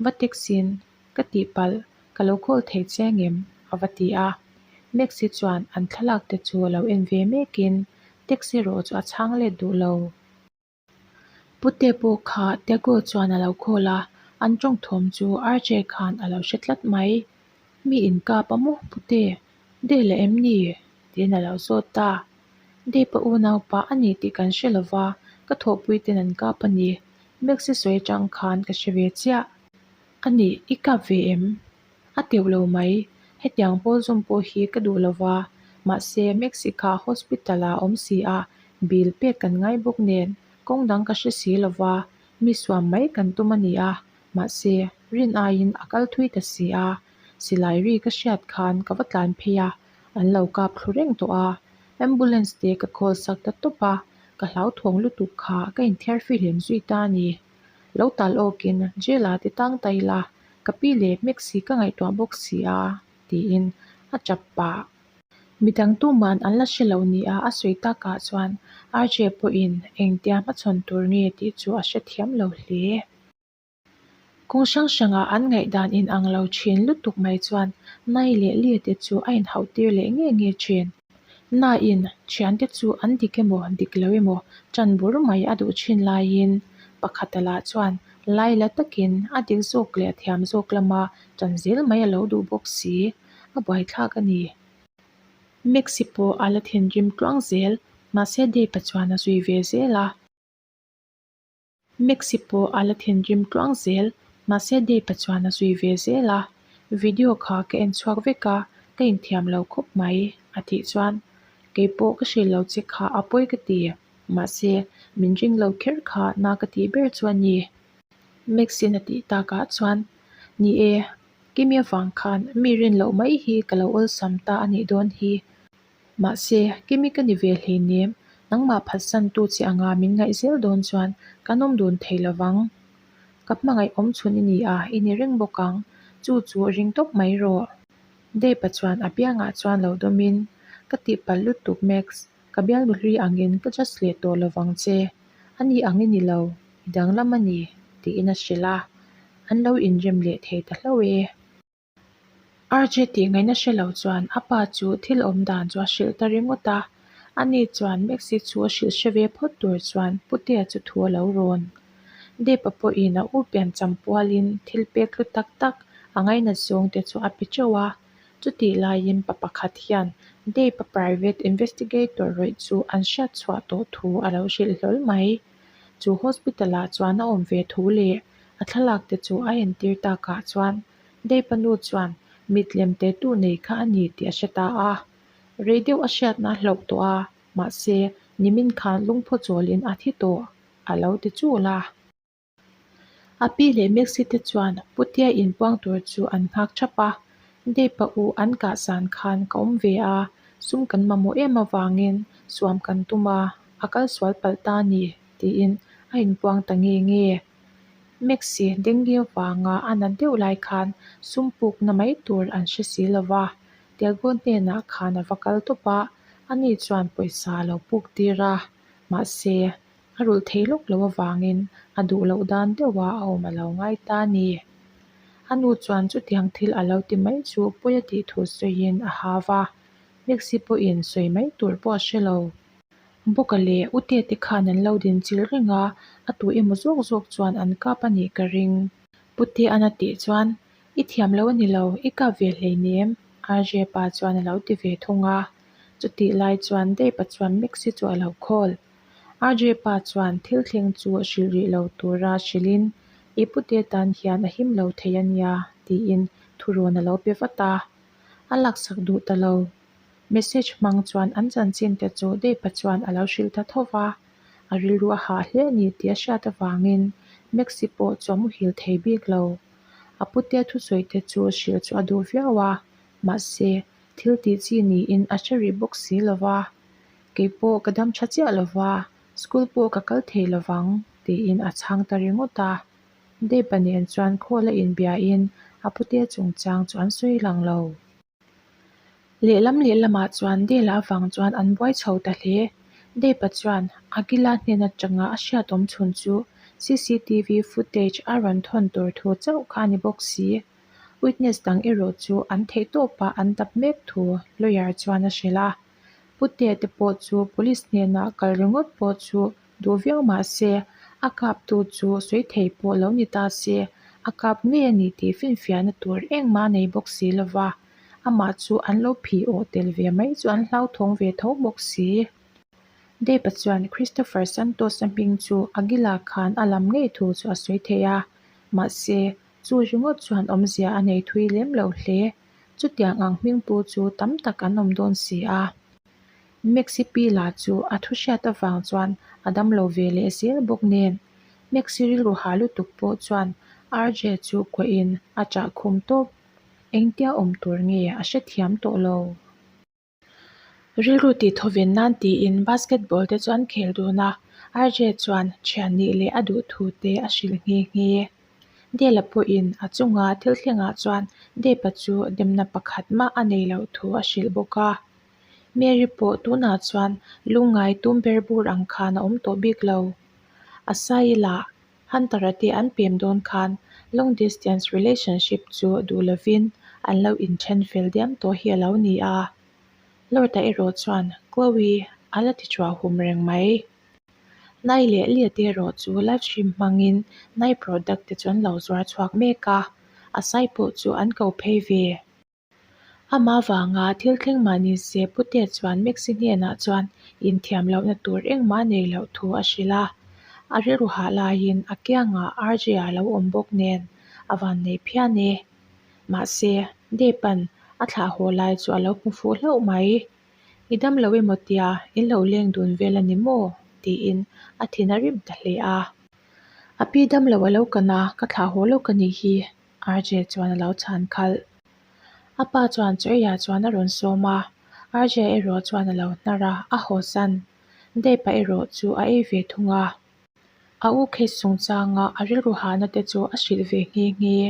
A: Va taxi-in ka tihpalh ka lo call thei che ngem? a va ti a. Maxi chuan an thlalak te chu a lo en ve mekin taxi rawh chu a chhang let duh lo. Pute pawh kha Tiago chuan a lo call a, an tawng thawm chu RJ khan a lo hre tlat mai. Mi inkap a maw Pute? Dale a em ni? tiin a lo zawt ta. Dave-a unaupa a ni tih kan hre lo va, ka thawhpui ten an kap a ni. Maxi sawi atang khan ka hre ve chiah. A nih, i kap ve em? A teuh lo mai. Hetiang pawl zawm pawh hi ka duh lo va, mahse Maxi kha hospital ah a awm si a, bill pek kan ngai bawk nen, kawng dang ka hre si lo va, mi suam mai kan tum a ni a, mahse rin aiin a kal thui ta si a, silai ri ka hriat khan ka va tlan phei a, an lo kap thlu reng tawh a, ambulance te ka call sak ta tawp a, ka hlauthawng lutuk kha ka inthiar fihlim zui ta a ni. Lo tal awkin jail ah ti tang ta ila, ka pi leh Maxi ka ngaihtuah bawk si a, tiin a tap pah. Midang tuman an la hre lo nia a sawi takah chuan RJ pawhin engtia hmachhawn tur nge tih chu a hrethiam lo hle. Kawng hrang hrangah an ngaihdan inang lo thin lutuk mai chuan Nai leh Lee te chu a inhauh tir leh nge nge thin. Naiin thiante chu an dik emaw dik lo emaw tan bur mai a duh thin laiin pakhata lah chuan lai la takin a dik zawk leh a thiam zawk lama tan zel mai a lo duh bawk si, a buaithlak a ni. Maxi pawh a la thinrim tluang zel, mahse Dave-a chuan a zui ve zel a. Maxi pawh a la thinrim tluang zel, mahse Dave-a chuan a zui ve zel a, Video kha ka en chhuak vek a, ka inthiam lo khawp mai, a tih chuan, Keipawh ka hrilh lo che kha a pawi ka ti, mahse min ring lo kher kha na ka tih ber chu a ni. Maxi-in a tih takah chuan, Ni e, Kimi avang khan mi rin loh mai hi ka lo awlsam ta a nih dawn hi. Mahse, Kimi ka ni ve hleinem, nangmah phatsantu che anga min ngaih zel dawn chuan kan awm dun thei lo vang. Ka hmangaih awm chhun i ni a, i ni reng bawk ang. Chu chu ring tawp mai rawh. Dave-a chuan a biangah chuan lo dawmin, Ka tihpalh lutuk Max, ka bialnu hlui angin ka judge leh tawh lo vang che. A ni ang i ni lo, i danglam a ni, tiin a hrilh a. An lo inrem leh thei ta hlauh e. RJ tih ngaihna hre lo chuan a pa chu thil awm dan chu a hrilh ta ringawt a, ani chuan Maxi chu a hrilh hre ve phawt tur chuan Putea chu thu a lo rawn. Depa pawhin a u pian cham pualin thil pek hlu tak tak a ngainat zawng te chu a pe teuh a, chutih laiin pa pakhat hian Depa private investigator rawih chu an hriat chhuah tawh thu a lo hrilh hlawl mai. Chu hospital ah chuan a awm ve thu leh a thlalak te chu a entir takah chuan Dave-a nu chuan mit lem te tu nei kha a ni tih a hre ta a. Rei deuh a hriatna a hlauh tawh a, mahse nimin khan lungphaw chawlin a thi tawh a lo ti chul a. A pi leh Maxi te chuan Putea inpuang tur chu an nghak thap a. Dave-a u an kah zan khan ka awm ve a, sum kan mamawh em avangin suam kan tum a, a kal sual palh ta a ni tiin a inpuang ta nge nge. Maxi dengue vanga a nat deuh lai khan sum pukna mai tur an hre si lo va, Tiago hnenah khan a va kal tawp a, ani chuan pawisa a lo puk tir a, mahse a rulh thei lawk lo avangin a duh loh dan deuha a awm a lo ngai ta a ni. A nu chuan chutiang thil a lo ti mai chu pawi a tih thu sawiin a ha va, Maxi pawhin sawi mai tur pawh a hre lo. Bawka leh u Tete khan an lo din chilh reng a, a tu emaw zawk zawk chuan an kap a nih ka ring. Pu Te-an a tih chuan, I thiam lo a ni lo, i kap ve hleinem, RJ pa chuan a lo ti ve thung a. Chutih lai chuan Dave-a chuan Maxi chu a lo call. RJ pa chuan thil thleng chu hrilh rih lo tura hrilhin, I pu Te tan hian a him lo thei a nia, tiin thurawn a lo pe vat a. A laksak duh ta lo. Message hmang chuan an chanchin te chu Dave-a chuan a lo hrilh ta tho va, a rilru a hah hle a ni tih a hriat avangin Maxi pawh chu a muhil thei bik lo. A putea thusawi te chu hrilh chu a duh viau a, mahse thil tih chi niin a hre rih bawk si lo va. Kei pawh ka dam tha chiah lo va, school pawh ka kal thei lo vang tiin a chhang ta ringawt a. Dave-a nen chuan khawl a inbiain a putea chungchang chu an sawi lang lo. Lehlam lehlamah chuan Dela avang chuan an buai chho ta hle. Depa chuan Agila hnen atanga a hriat awm chhun chu cctv footage a rawn thawn tur thu chauh kha a ni bawk si. Witness dang erawh chu an theih tawpah an dap mek thu lawyer chuan a hrilh a. Putea te pawh chu police hnenah kal ringawt pawh chu duh viau mah se, a kaptu chu sawi thei pawh lo ni ta se, a kap ngei a ni tih finfiahna tur engmah a nei bawk si lo va, amah chu an lo phih awh tel ve mai chu an hlauthawng ve tho bawk si. Depa chuan Christopher Santos-a hming chu Aguila khan a lam ngei thu chu a sawi thei a, mahse, chu ringawt chuan awmzia a nei thui lem lo hle. Chutiang ang hmingpu chu tam tak an awm dawn si a. Maxi pi lah chu a thu hriat avang chuan a damlo ve leh zel bawk nen. Maxi rilru ha lutuk pawh chuan RJ chu kuahin a chah khum tawp. Engtia awm tur nge a hrethiam tawh lo. Rilru tih thawven nan tiin basketball te chu an khel dun a, RJ chuan thian nih leh a duh thu te a hrilh nghe nghe. Dela pawhin a chunga thil thlengah chuan Depa chu demna pakhat mah a nei loh thu a hrilh bawk a. Mary pawh tunah chuan lungngai tum ber bur ang khan a awm tawh bik lo. Asaii lah Hunter-a te an pem dawn khan long distance relationship chu duh lovin an lo inthen fel diam tawh hi a lo ni a. Lord-a erawh chuan Chloe a la ti chhuah hum reng mai. Nai leh Lia te erawh chu live stream hmangin Nai product te chu an lo zuar chhuak mek a, a sai pawh chu an ko phei ve. Amah vanga thil thleng mah ni se Putea chuan Maxi hnenah chuan inthiam lohna tur engmah a nei loh thu a hrilh a. A rilru hah laiin a kiangah RJ a lo awm bawk nen a van nei phian e. Mahse, Deepa'n a thlah haw lai chu a lo hmu fuh hlauh mai. I dam lo emaw tia in lo leng dun vel a ni maw? tiin a thin a rim ta hle a. A pi dam lo a lo kan a, ka thlah haw lo ka nih hi. RJ chuan a lo chhan khalh. A pa chuan chaw eiah chuan a rawn sawm a, RJ erawh chuan a lo hnar a, a hawsan. Depa erawh chu a ei ve thung a. A u case chungchanga a rilru hahna te chu a hrilh ve nghe nghe.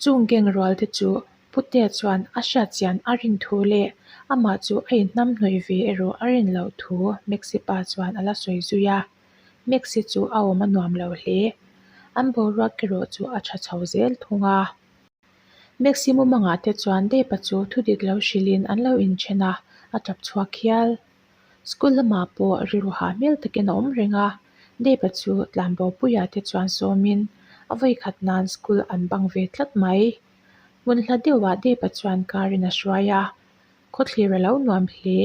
A: Chung gang rual te chu Putea chuan a hriatchian a rin thu leh amah chu a inhnamhnawih ve erawh a rin loh thu Maxi pa chuan a la sawi zui a. Maxi chu a awm a nuam lo hle. An boruak erawh chu a tha chho zel thung a. Maxi mumangah te chuan Depa chu thudik lo hrilhin an lo inthen a, a tap chhuak hial. School lamah pawh rilru hah hmel takin a awm reng a, Depa chu tlanbopuia te chuan sawmin a vawikhat nan school an bang ve tlat mai. Hmun hla deuhah Depa chuan car in a hruai a, khawthlir a lo nuam hle.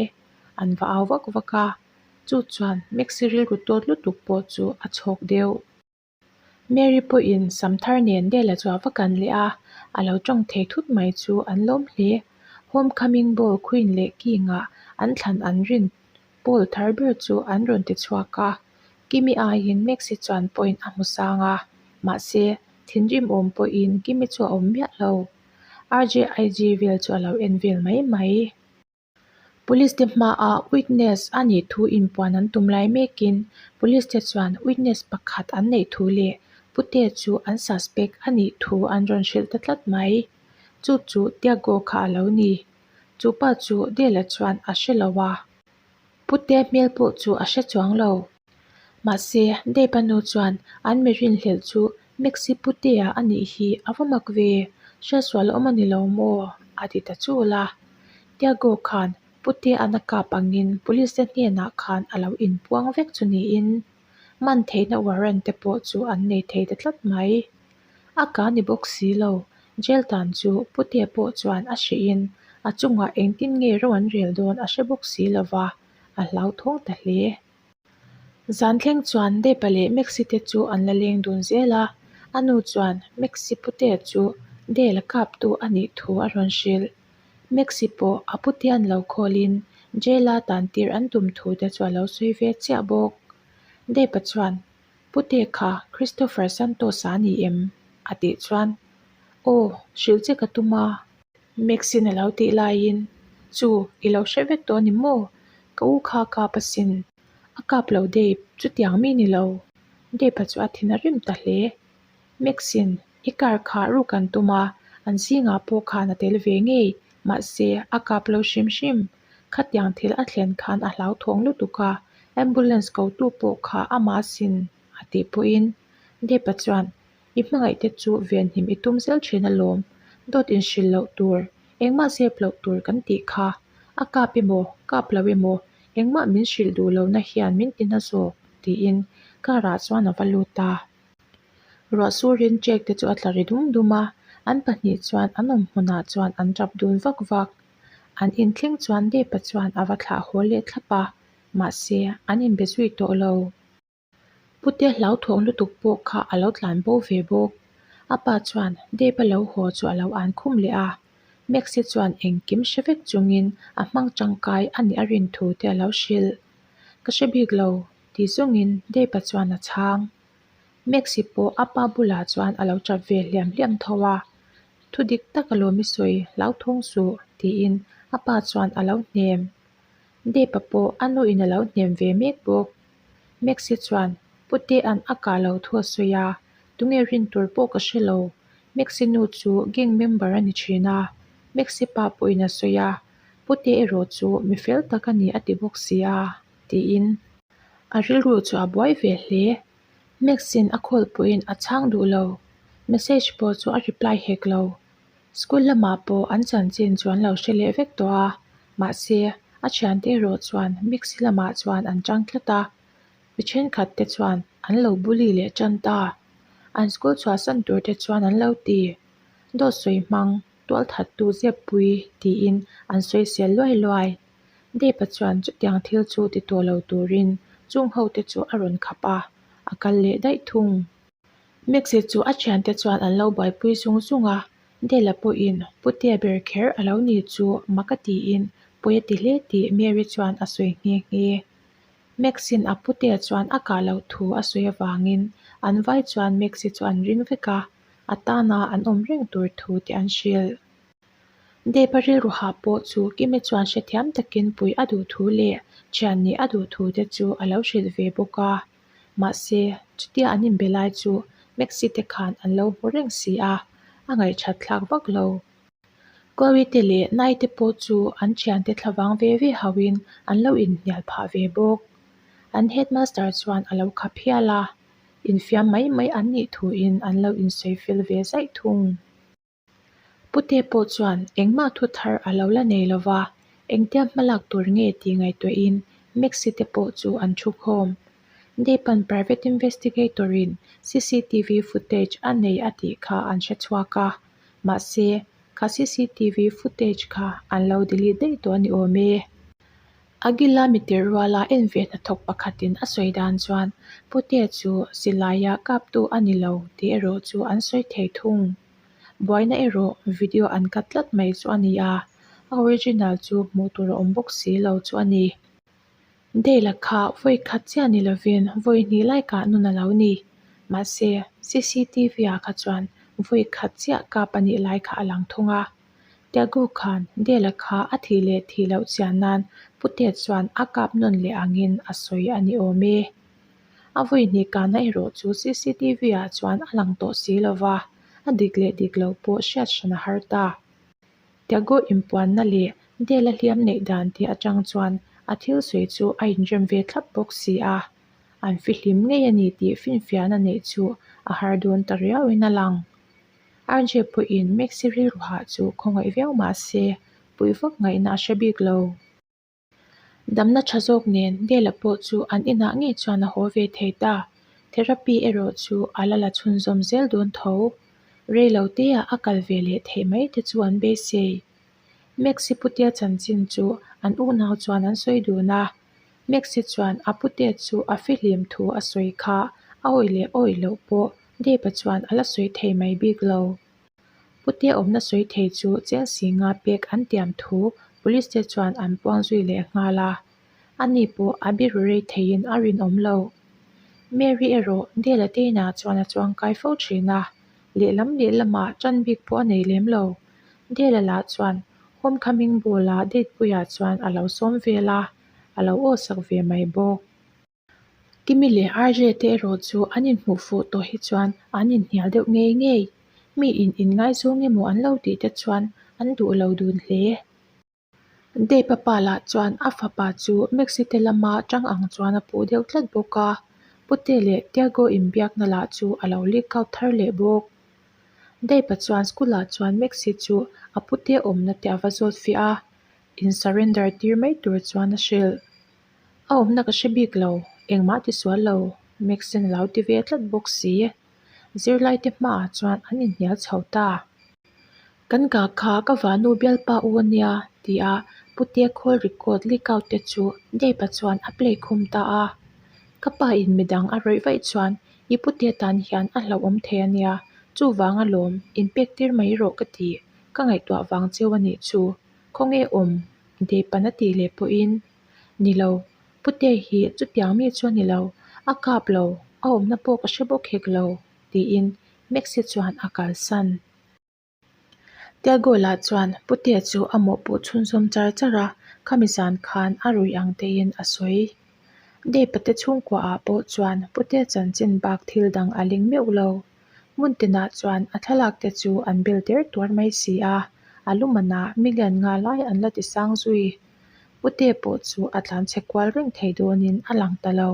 A: An va au vak vak a, chu chuan Maxi rilru tawt lutuk pawh chu a chhawk deuh. Mary pawhin sam thar nen Dela chu a va kan leh a, a lo tawng thei thut mai chu an lawm hle. Homecoming ball Queen leh King-ah an thlan an rin Paul thar ber chu an rawn ti chhuak a, Kimi aiin Maxi chuan point a hmu sang a, mahse thinrim awm pawhin Kimi chu a awm miah lo. RJIG vel chu a lo en vel mai mai. Police te hmaah witness a nih thu inpuan an tum lai mekin police te chuan witness pakhat an neih thu leh pute chu an suspect a nih thu an rawn hrilh ta tlat mai. Chu chu Tiago kha a lo ni. Chu pa chu Dela chuan a hre lo a. Pute hmel pawh chu a hre chuang lo. Mahse, Depa nu chuan an mi rinhlelh chu Maxi Putea a nih hi a va mak ve, hriatsual a awm a ni lo maw? a ti ta chul a. Tiago khan Putea'n a kap angin police te hnenah khan a lo inpuang vek chu niin man theihna warrant te pawh chu an nei thei ta tlat mai. A ka ni bawk si lo, jail tan chu Putea pawh chuan a hrihin a chungah engtin nge ro an rel dawn a hre bawk si lo va, a hlauthawng ta hle. Zan thleng chuan Depa leh Maxi te chu an la leng dun zel a, a nu chuan Maxi putea chu Dale kaptu a nih thu a rawn hrilh. Maxi pawh a putea'n lo call in jail-a tan tir an tum thu te chu a lo sawi ve chiah bawk. Depa chuan, Pute kha Christopher Santos-a a ni em? a tih chuan, Aw, hrilh che ka tum a. Maxine a lo tih laiin, Chu, i lo hre vek tawh a ni maw? Ka u kha a kap asin. A kap lo Dave, chutiang mi ni lo. Dave-a chu a thin a rim ta hle. Maxine, i car kha ruk an tum a, an zingah pawh khan a tel ve ngei. Mahse, a kap lo hrim hrim. Khatiang thil a thlen khan a hlauthawng lutuk a, ambulance kotu pawh kha amah sin a tih pawhin Depa chuan I hmangaihte chu venhim i tum zel thin alawm, dawt inhrilh loh tur, engmah zep loh tur kan tih kha. A kap emaw, kap lo emaw, engmah min hrilh duh lohna hian min ti na zawk, tiin car ah chuan a va lut a. Ruah surin ṭek te chu a tla ri dum dum a, an pahnih chuan an awm hmunah chuan an ṭap dun vak vak. An inthleng chuan Depa chuan a va thlah haw leh thlap a, mahse an inbe zui tawh lo. Putea hlauthawng lutuk pawh kha a lo tlan bo ve bawk. A pa chuan Dave-a lo haw chu a lo an khum leh a. Maxi chuan engkim hre vek chungin a hmang tangkai a nih a rin thu te a lo hrilh. Ka hre bik lo, ti zungin Dave-a chuan a chhang. Maxi pawh a pa bulah chuan a lo tap ve hliam hliam tho a. Thu dik tak alawm i sawi, hlauthawng suh, tiin a pa chuan a lo hnem. Dave-a pawh a nuin a lo hnem ve mek bawk. Maxi chuan Putea'n a kah lo thu a sawi a, tunge rin tur pawh ka hre lo. Maxi nu chu gang member a ni thin a, Maxi pa pawhin a sawi a, Pute erawh chu mi fel tak a ni a ti bawk si a, tiin. A rilru chu a buai ve hle. Max-in a call pawhin a chhang duh lo. Message pawh chu a reply hek lo. School lamah pawh an chanchin chu an lo hre leh vek tawh a, mahse, a thiante erawh chuan Mixi lamah chuan an tang tlat a, mi thenkhat te chuan an lo bully leh tan ta. An school chhuahsan tur te chuan an lo ti, Dawt sawi hmang, tual thattu zeppui tiin an sawisel luai luai. Depa chuan chutiang thil chu ti tawh lo turin chung ho te chu a rawn khap a, a kal leh daih thung. Maxi chu a thiante chuan an lo buaipui zung zung a, Dela pawhin Putea ber kher a lo ni chu mak a tiin pawi a ti hle tih Mary chuan a sawi nghe nghe. Max-in a Putea chuan a kah loh thu a sawi avangin an vai chuan Maxi chu an ring vek a, a tana an awm reng tur thu te an hrilh. Depa rilru hah pawh chu Kimi chuan hrethiam takin puih a duh thu leh thian nih a duh thu te chu a lo hrilh ve bawk a. Mahse, chutia an inbe lai chu Maxi te khan an lo hmu reng si a, a ngaihthat thlak vak lo. Chloe te leh Nai te pawh chu an thiante thlavang ve ve hauhin an lo inhnial phah ve bawk. An headmaster chuan a lo khap hial a, infiam mai mai an nih thuin an lo insawi fel ve zaih thung. Pute pawh chuan engmah thu thar a lo la nei lo va, engtia hmalak tur nge tih ngaihtuahin Maxi te pawh chu an thu khawm. Deepan private investigator in cctv footage a nei a tih kha an hre chhuak a, mahse kha cctv footage kha an lo delete daih tawh a ni awm e. Agila mitir ruala en ve hnathawk pakhatin a sawi dan chuan Pute chu silaia kaptu a ni lo tih erawh chu an sawi thei thung. Buaina erawh video an cut tlat mai chu a ni a, a original chu hmuh tur a awm bawk si lo chu a ni. Dale-a kha vawi khat chiah ni lovin vawi hnih lai kah nun a lo ni. Mahse, CCTV-ah kha chuan vawi khat chiah kap a nih lai kha a lang thung a. Tiago khan Dale-a kha a thih leh thih loh chian nan Putet chuan a kap nawn leh angin a sawi a ni awm e. A vawi hnih kahna erawh chu CCTV ah chuan a lang tawh si lo va, a dik leh dik loh pawh hriat hran a har ta. Tiago inpuanna leh Dale-a hliam neih dan tih atang chuan a thil sawi chu a inrem ve thlap bawk si a, an fihlim ngei a ni tih finfiahna neih chu a har dawn ta riauin a lang. RJ pawhin Maxi rilru hah chu khawngaih viau mah se, puih vak ngaihna a hre bik lo. Damna tha zawk nen Dela pawh chu an inah ngei chuan a haw ve thei ta. Therapy erawh chu a la la chhunzawm zel dawn tho. Rei lo teah a kal ve leh theih mai te chu an beisei. Maxi putea chanchin chu an unau chuan an sawi dun a. Maxi chuan a pute chu a fihlim thu a sawi kha a awih leh awih loh pawh Depa chuan a la sawi thei mai bik lo. Putea awmna sawi thei chu cheng singa pek an tiam thu police te chuan an puang zui leh nghal a. Ani pawh a biru rei theiin a rinawm lo. Mary erawh Dela te inah chuan a chuangkai fo thin a, lehlam lehlamah tan bik pawh a nei lem lo. Dela lah chuan homecoming ball-a date puiah chuan a lo sawm vel a, a lo aw sak ve mai bawk. Kimi leh RJ te erawh chu an inhmuh fuh tawh hi chuan an inhnial deuh ngei ngei. Mi in inngaizawng emaw an lo tih te chuan An duh lo dun hle. Dave-a pa lah chuan a fapa chu Maxi te lama tang ang chuan a puh deuh tlat bawk a, Pute leh Tiago inbiakna lah chu a lo leak out thar leh bawk. Dave-a chuan school ah chuan Maxi chu a pute awmna te a va zawt fiah a, in surrender tir mai tur chuan a hrilh. A awmna ka hre bik lo, engmah ti sual lo, Max-in a lo ti ve tlat bawk si. Zirlaite hmaah chuan an inhnial chho ta. Kan ka kha ka vanu bialpa u a nia, tia Putea call record leak out te chu Dave-a chuan a play khum ta a. Ka pa in midang a rawih vaih chuan i Putea tan hian a hlauhawm thei a nia, chuvang alawm, inpek tir mai rawh ka ti, ka ngaihtuah vang cheu a nih chu, khawnge awm? Dave-a'n a tih leh pawhin, Ni lo, Putea hi chutiang mi chu a ni lo, a kap lo, a awmna pawh ka hre bawk hek lo, tiin Maxi chuan a kalsan. Tiago lah chuan Putea chu a mawhpuh chhunzawm char char a, khami zan khan a rui ang teiin a sawi. Dave-a te chhungkua ah pawh chuan Putea chanchin bak thil dang a ling meuh lo. Hmun tinah chuan a thlalak te chu an bel der tuar mai si a, a lumanah million nga lai an la ti sang zui. Putea pawh chu a tlanchhe kual reng thei dawnin a lang ta lo.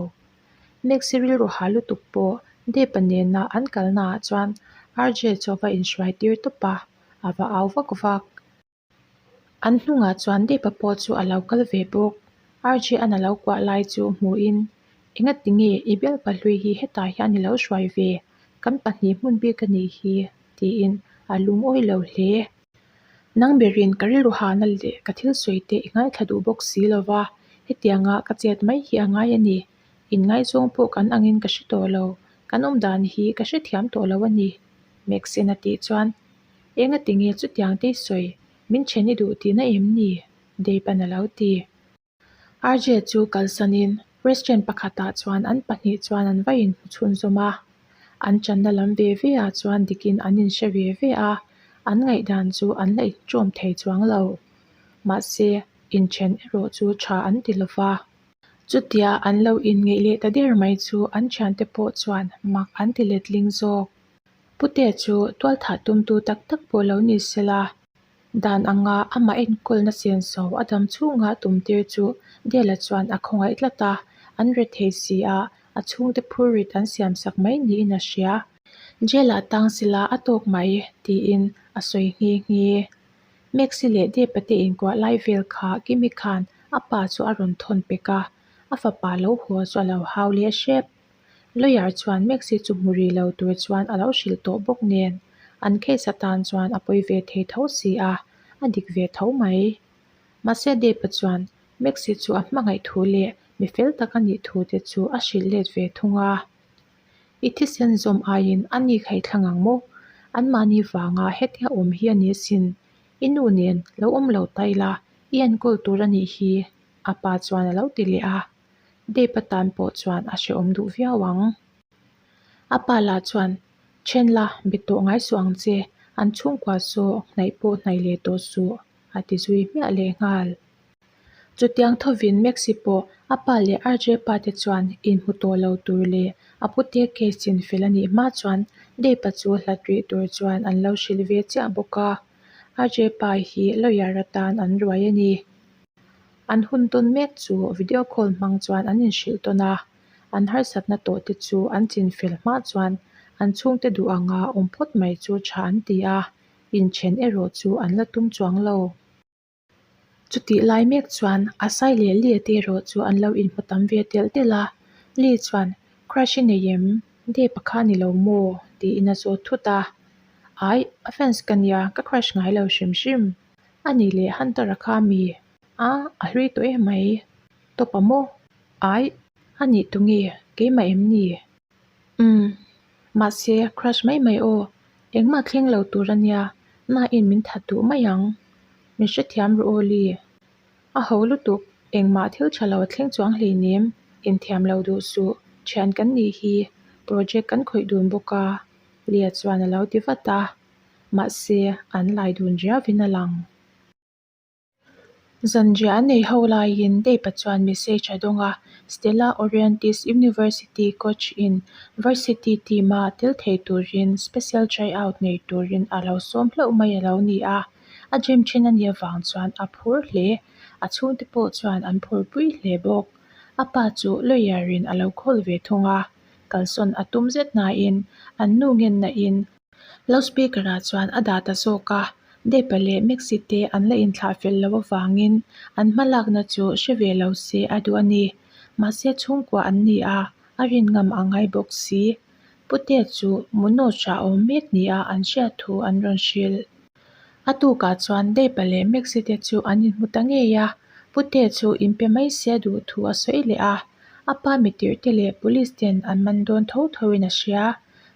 A: Maxi rilru ha lutuk pawh Depa nena an kalnaah chuan RJ chu a va inhruai tir tawp a, a va au vak vak. An hnungah chuan Depa pawh chu a lo kal ve bawk. RJ an a lo kuah lai chu hmuhin, Engati nge i bialpa hlui hi hetah hian i lo hruai ve? Kan pahnih hmun bik a nih hi, tiin a lungawi lo hle. Nang berin ka rilru hana leh ka thil sawi te i ngaithla duh bawk si lo va, hetianga ka chet mai hi a ngai a ni. Inngaizawng pawh kan angin ka hre tawh lo, kan awm dan hi ka hrethiam tawh lo a ni, Maxine a tih chuan. Enga tinge chutiang te i sawi, min then i duh tihna em ni? Dave-a'n a lo ti. RJ chu kalsanin restaurant pakhatah chuan an pahnih chuan an va inhmu chhunzawm a, an channa lam ve ve ah chuan dikin an inhre ve ve a, an ngaihdan chu an la inṭawm thei chuang lo. Mahse, inthen erawh chu tha an ti lo va. Chutia an lo inngeih leh ta der mai chu an thiante pawh chuan mak an ti letling zawk. Pute chu tualthah tumtu tak tak pawh lo ni sela. Dan anga amah enkawlna senso a dam chhunga tumtir chu Dela chuan a khawngaih tlat a, an re thei si a, a chhungte phurrit an siamsak mai niin a hria. Jail-ah tang sila a tawk mai, tiin a sawi nghe nghe. Maxi leh Depa te inkuah lai vel kha Kimi khan a pa chu a rawn thawn pek a, a fapa lo haw chu a lo hau leh hrep. Lawyer chuan Maxi chu hmu rih lo tur chuan a lo hrilh tawh bawk nen, an case atan chuan a pawi ve thei tho si a, a dik ve tho mai. Mahse Dave-a chuan Maxi chu a hmangaih thu leh mi fel tak a nih thu te chu a hrilh let ve thung a. I thisen zawm aiin a ni kha i thlang ang maw? Anmahni vanga hetia awm hi a ni asin. I nu nen lo awm lo ta ila, i enkawl tur a nih hi, a pa chuan a lo ti leh a. Dave-a tan pawh chuan a hrehawm duh viau ang. A pa lah chuan, Then la, be tawh ngai suh ang che, an chhungkua saw hnaih pawh hnaih leh tawh suh, a ti zui hmiah leh nghal. Chutiang thovin Maxi pawh a pa leh RJ pa te chuan inhmu tawh lo tur leh a pute case chin fel a nih hma chuan Dave-a chu hlat rih tur chuan an lo hrilh ve chiah bawk a. RJ pa hi lawyer atan an ruai a ni. An hun tawn mek chu video call hmang chuan an inhrilh tawn a, an harsatna tawh te chu an chinfel hma chuan an chhungte duh anga awm phawt mai chu tha an ti a, inthen erawh chu an la tum chuang lo. Chutih lai mek chuan Asai leh Lee te erawh chu an lo inhmu tam ve telh telh a, Lee chuan Crush i nei em? Dave-a kha a ni lo maw? tiin a zawt thut a. Aih, a fans ka nia, ka crush ngai lo hrim hrim. A nih leh Hunter-a kha mi? A, a hlui tawh em mai. Tawp a maw? Aih, a nih tunge? Keimah em ni? Umm, mahse crush mai mai aw. Engmah thleng lo tur a nia, nain min that duh mai ang. Min hrethiam rawh aw Lee. A ho lutuk, engmah thil tha lo a thleng chuang hleinem, inthiam lo duh suh, thian kan nih hi, project kan khawih dun bawk a, Lee-a chuan a lo ti vat a. Mahse, an lai dun riauvin a lang. Zanriah an nei ho laiin Dave-a chuan message a dawng a, Stella Orientis University coach in varsity team-a tel thei turin special try out nei turin a lo sawm hlauh mai a lo ni a. A dream thin a nih avang chuan a phur hle. A chhungte pawh chuan an phurpui hle bawk. A pa chu lawyer in a lo call ve thung a, kalsawn a tum zet nain an nu ngenna in loudspeaker ah chuan a dah ta zawk a. Depa leh Maxi te an la inthlah fel loh avangin an hmalakna chu hre ve lo se a duh a ni. Mahse chhungkua an ni a, a rin ngam a ngai bawk si. Putea chu Munoj-a a awm mek nia an hriat thu an rawn hrilh. A tukah chuan Depa leh Maxi te chu an inhmu ta ngei a, Putea chu inpe mai se a duh thu a sawi leh a. A pa mitirh te leh police ten an man dawn tho tho in a hria.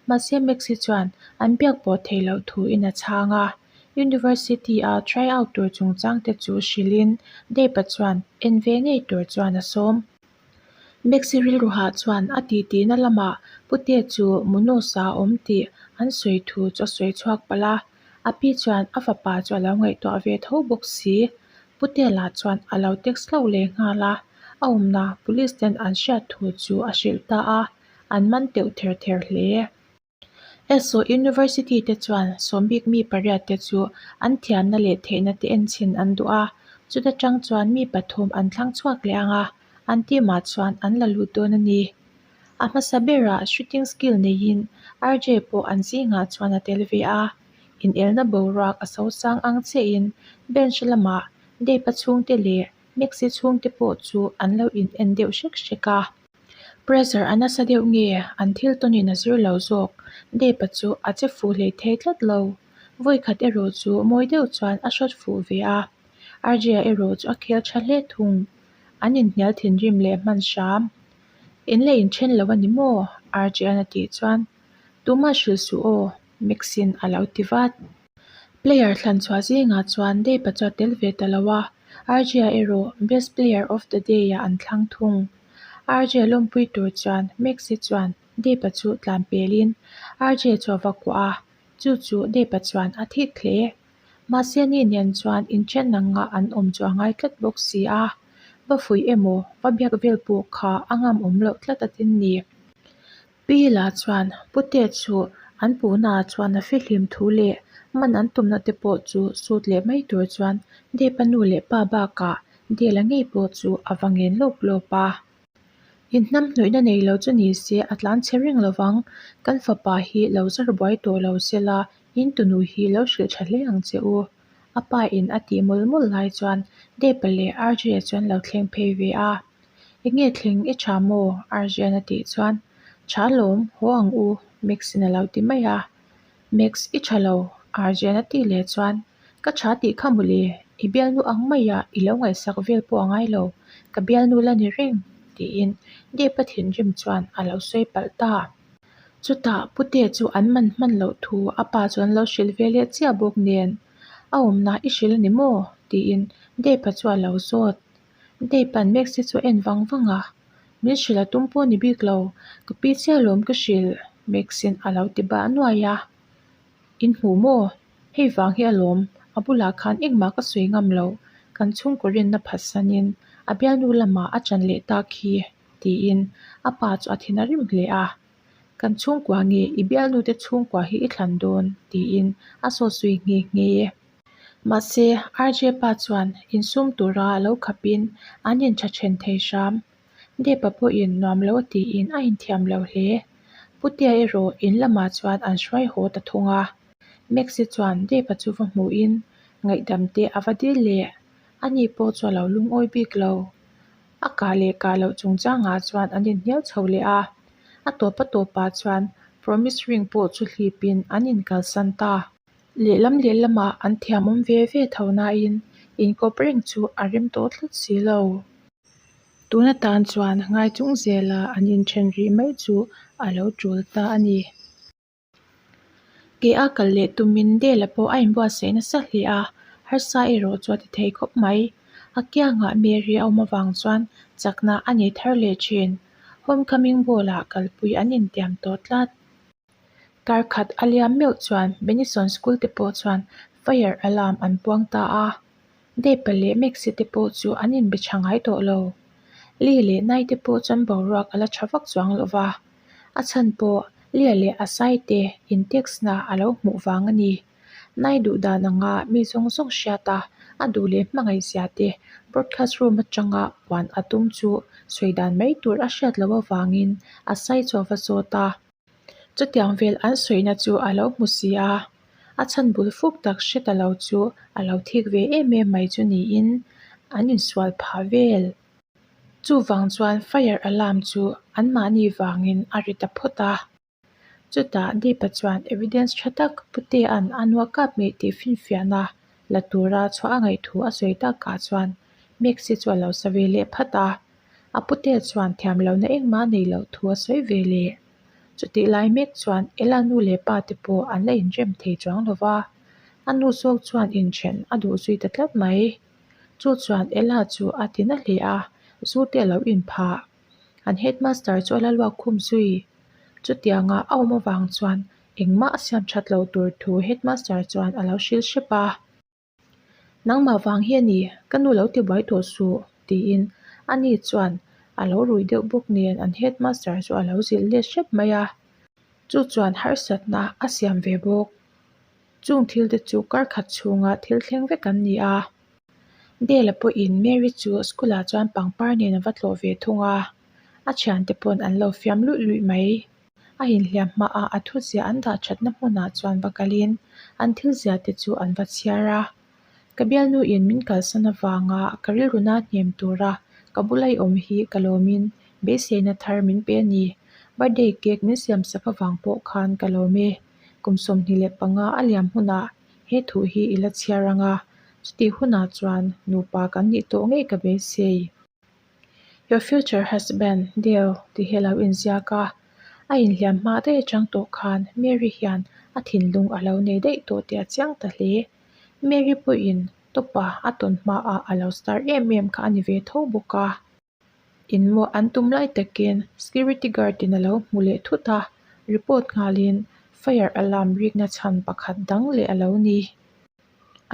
A: Mahse Maxi chuan an biak pawh theih loh thu in a chhang a. University a try out tur chungchang te chu hrilhin Depa chuan en ve ngei tur chuan a sawm. Maxi rilruha chuan a titihna lamah Putea chu Munosa a awm tih an sawi thu chu a sawi chhuak palh a. A pi chuan a fapa chu a lo ngaihtuah ve tho bawk si. Putea lah chuan a lo text hlauh leh nghal a, a awmna police ten an hriat thu chu a hrilh ta a, an man teuh ther ther hle. Esso University te chuan sawmbik mi pariat te chu an thiamna leh theihna te enchhin an duh a, chuta tang chuan mi pathum an thlang chhuak leh ang a, an team ah chuan an la lut dawn a ni. A hmasa berah shooting skill neiin RJ pawh an zingah chuan a tel ve a, inelna boruak a sosang ang chiahin bench lamah Dave-a chhungte leh Maxi chhungte pawh chu an lo in en deuh hrek hrek a. Pressure a nasa deuh nge an thil tawnin a zir lo zawk? Dave-a chu a che fuh hlei thei tlat lo. Vawikhat erawh chu mawi deuh chuan a hrawt fuh ve a. RJ-a erawh chu a khel tha hle thung. An inhnial thinrim leh hman hram. In la inthen lo a ni maw? RJ-a'n a tih chuan, Tumah hrilh suh aw, Max-in a lo ti vat. Player thlan chhuah zingah chuan Dave-a chu a tel ve ta lo a, RJ-a erawh Best Player of the Day-ah an thlang thung. RJ-a lawmpui tur chuan Maxi chuan Dave-a chu tlan pelin RJ-a chu a va kuah a, chu chu Dave-a chuan a thik hle. Mahse ni nen chuan inthen anga an awm chu a ngai tlat bawk si a, va fuih emaw va biak vel pawh kha a ngam awm loh tlat a tin ni. Pi la chuan Putea chu an puhnaah chuan a fihlim thu leh man an tumna te pawh chu sut leh mai tur chuan Depa nu leh pa bakah Dela ngei pawh chu a va ngen lawp lawp a. Inhnam hnawihna nei lo chu ni se a tlan chhe reng lo vang, kan fapa hi lo zar buai tawh lo sela in tunu hi lo hrilh tha hle ang che u. A pa in a tih mawlh mawlh lai chuan Depa leh RJ-a chuan lo thleng phei ve a. Enge thleng i tha maw? Arjun a tih chuan, Tha lawm, haw ang u, Max-in a lo ti mai a. Max, i tha lo, Arjun a tih leh chuan, Ka tha tih kha mawle, i bialnu ang maia i lo ngaihsak vel pawh a ngai lo, ka bialnu la ni reng, tiin Deepa thinrim chuan a lo sawi palh ta. Chutah Putea chu an man hman loh thu a pa chuan lo hrilh ve leh chiah bawk nen, A awmna i hrilh a ni maw? tiin Deepa chu a lo zawt. Dave-a'n Maxi chu a en vang vang a, Min hrilh a tum pawh ni bik lo, ka pi chiah lawm ka hrilh, Max-in a lo ti bah nuai a. In hmuh maw? Hei vang hi alawm, a bulah khan engmah ka sawi ngam lo, kan chhungkaw rinna phatsanin a bialnu lamah a chan leh tak hi, tiin a pa chu a thin a rim hle a. Kan chhungkua nge i bialnu te chhungkua hi i thlan dawn? tiin a sawt zui nghe nghe. Mahse, RJ pa chuan insum tura lo khapin an intha then thei hram. Depa pawhin nuam lo tiin a inthiam lo hle. Putea erawh in lamah chuan an hruai haw ta thung a. Maxi chuan Depa chu va hmuhin ngaihdam te a va dil leh. Ani pawh chu a lo lungawi bik lo. A kah leh kah loh chungchangah chuan an inhnial chho leh a. A tawp a tawpah chuan promise ring pawh chu hlipin an inkalsan ta. Lehlam lehlamah an thiamawm ve ve tho nain inkawp reng chu a rem tawh tlat si lo. Tun atan chuan ngai chung zela an inthen rih mai chu a lo tul ta a ni. Ke a kal leh tumin Dela pawh a inbuatsaih nasa hle a, harsa erawh chu a ti thei khawp mai. A kiangah Mary a awm avang chuan chakna a nei thar leh thin. Homecoming ball-ah kalpui an intiam tawh tlat. Kar khat a liam meuh chuan Benison School te pawh chuan fire alarm an puang ta a, Depa leh Maxi te pawh chu an inbe tha ngai tawh lo. Lee leh Nai te pawh chuan boruak a la tha vak chuang lo va, a chhan pawh Lia leh Asai te in text na a lo hmuh vang a ni. Nai duh dan anga mi zawng zawng hriat a, a duh leh hmangaih zia te broadcast room atanga puan a tum chu sawi dan mai tur a hriat loh avangin a sai chu a va zawt a. Chutiang vel an sawina chu a lo hmu si a, a chhan bul fuk tak hre ta lo chu a lo thik ve em em mai chu niin an insual phah vel. Chuvang chuan fire alarm chu anmahni vangin a ri ta phawt a. Chutah Deepa chuan evidence tha tak Putea'n a nua kap ngei tih finfiahna la tura chhuah a ngaih thu a sawi takah chuan Maxi chu a lo sa ve leh phat a. A Putea chuan thiam lohna engmah a neih loh thu a sawi ve leh. Chutih lai mek chuan Ella nu leh pa te pawh an la inrem thei chuang lo va, a nu zawk chuan inthen a duh zui ta tlat mai. Chu chuan Ella chu a ti na hle a, zu te a lo inphah. An headmaster chu a la luak khum zui. Chutianga a awm avang chuan engmah a siam that loh tur thu headmaster chuan a lo hrilh hrep a. Nangmah vang hi a ni, ka nu lo ti buai tawh suh, tiin ani chuan a lo rui deuh bawk nen an headmaster chu a lo zilh let hrep mai a. Chu chuan harsatna a siam ve bawk. Chung thil te chu kar khat chhunga thil thleng vek an ni a. Dela pawhin Mary chu school ah chuan pangpar nen a va tlawh ve thung a, a thiante pawn an lo fiam luih luih mai. A inhliam hmaah a thuziah an dah thatna hmunah chuan va kalin an thil ziah te chu an va chhiar a. Ka bialnuin min kalsan avanga ka rilru na hnem tura ka bula i awm hi ka lawmin beiseina thar min pe a ni. Birthday cake min siamsak avang pawh khan ka lawm e. Kum 25 a liam hunah he thu hi i la chhiar ang a, chutih hunah chuan nupa kan nih tawh ngei ka beisei. Your future husband, Dale, tih hi a lo inziak a. A inhliam hma daih atang tawh khan Mary hian a thinlung a lo nei daih tawh tih a chiang ta hle. Mary pawhin Tawpa a tawn hmaah a lo star em em kha a ni ve tho bawk a. Inmawh an tum lai takin security guard in a lo hmu leh thut a, report nghalin fire alarm rikna chhan pakhat dang leh a lo ni.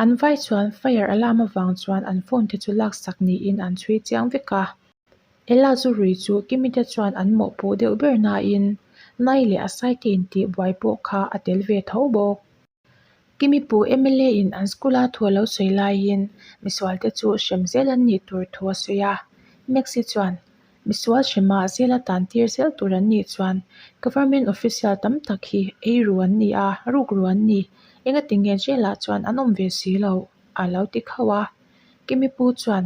A: An vai chuan fire alarm avang chuan an phone te chu laksak niin an chhui chiang vek a. Ella zu rui chu Kimi te chuan an mawhpuh deuh ber nain Nai leh Asai te intih buai pawh kha a tel ve tho bawk. Kimi pu mla in an school a thu a lo sawi laiin misual te chu hrem zel an nih tur thu a sawi a. Maxi chuan misual hrema zel a tan tir zel tur an nih chuan government official tam tak hi ei ru an ni a, ruk ru an ni. Engati nge jail ah chuan an awm ve si lo a lo ti khauh a. Kimi pu chuan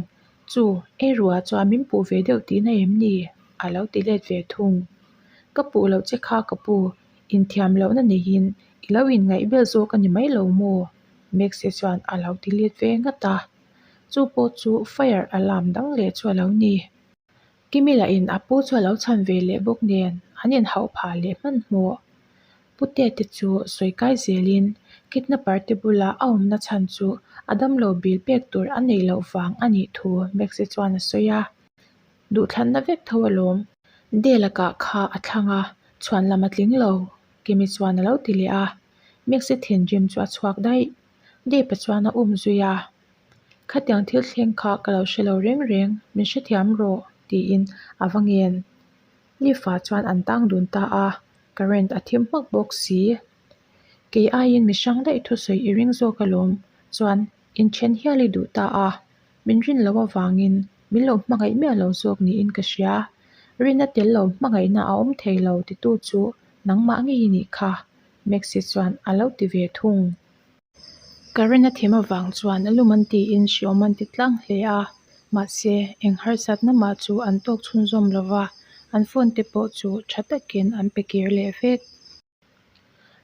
A: chu ei ru ah chuan min puh ve deuh tihna em ni? a lo ti let ve thung. Ka puh loh che kha ka pu. Inthiam lohna neiin i lo inngaih vel zawk a ni mai lo maw? Maxie chuan a lo ti let ve ngat a. Chu pawh chu fire alarm dang leh chu a lo ni. Kimi lahin a pu chu a lo chhan ve leh bawk nen an inhauh phah leh hmanhmawh. Pute te chu sawi kai zelin kidnapper te bula a awmna chhan chu a damlo bil pek tur a neih loh vang a nih thu Maxie chuan a sawi a. Duhthlanna vek tho alawm. Dela kah kha a thlang a, chhuan lam a tling lo, Kimi chuan a lo ti leh a. Maxi thinrim chu a chhuak daih. Depa chuan a um zui a, Khatiang thil thleng kha ka lo hre lo reng reng, min hrethiam rawh, tiin a va ngen. Nifa chuan an tang dun ta a, current a thim hmak bawk si. Kei aiin mi hrang daih thusawi i ring zawk alawm, chuan inthen hial i duh ta a. Min rin loh avangin min lo hmangaih miah lo zawk niin ka hria. Rinna tel lo hmangaihna a awm thei lo titu chu nangmah ngei i nih kha, Maxi chuan a lo ti ve thung. Ka rin a thim avang chuan a lum an tiin hriawm an ti tlang hle a, mahse eng harsatna mah chu an tawk chhunzawm lo va, an phone te pawh chu tha takin an pe kir leh vek.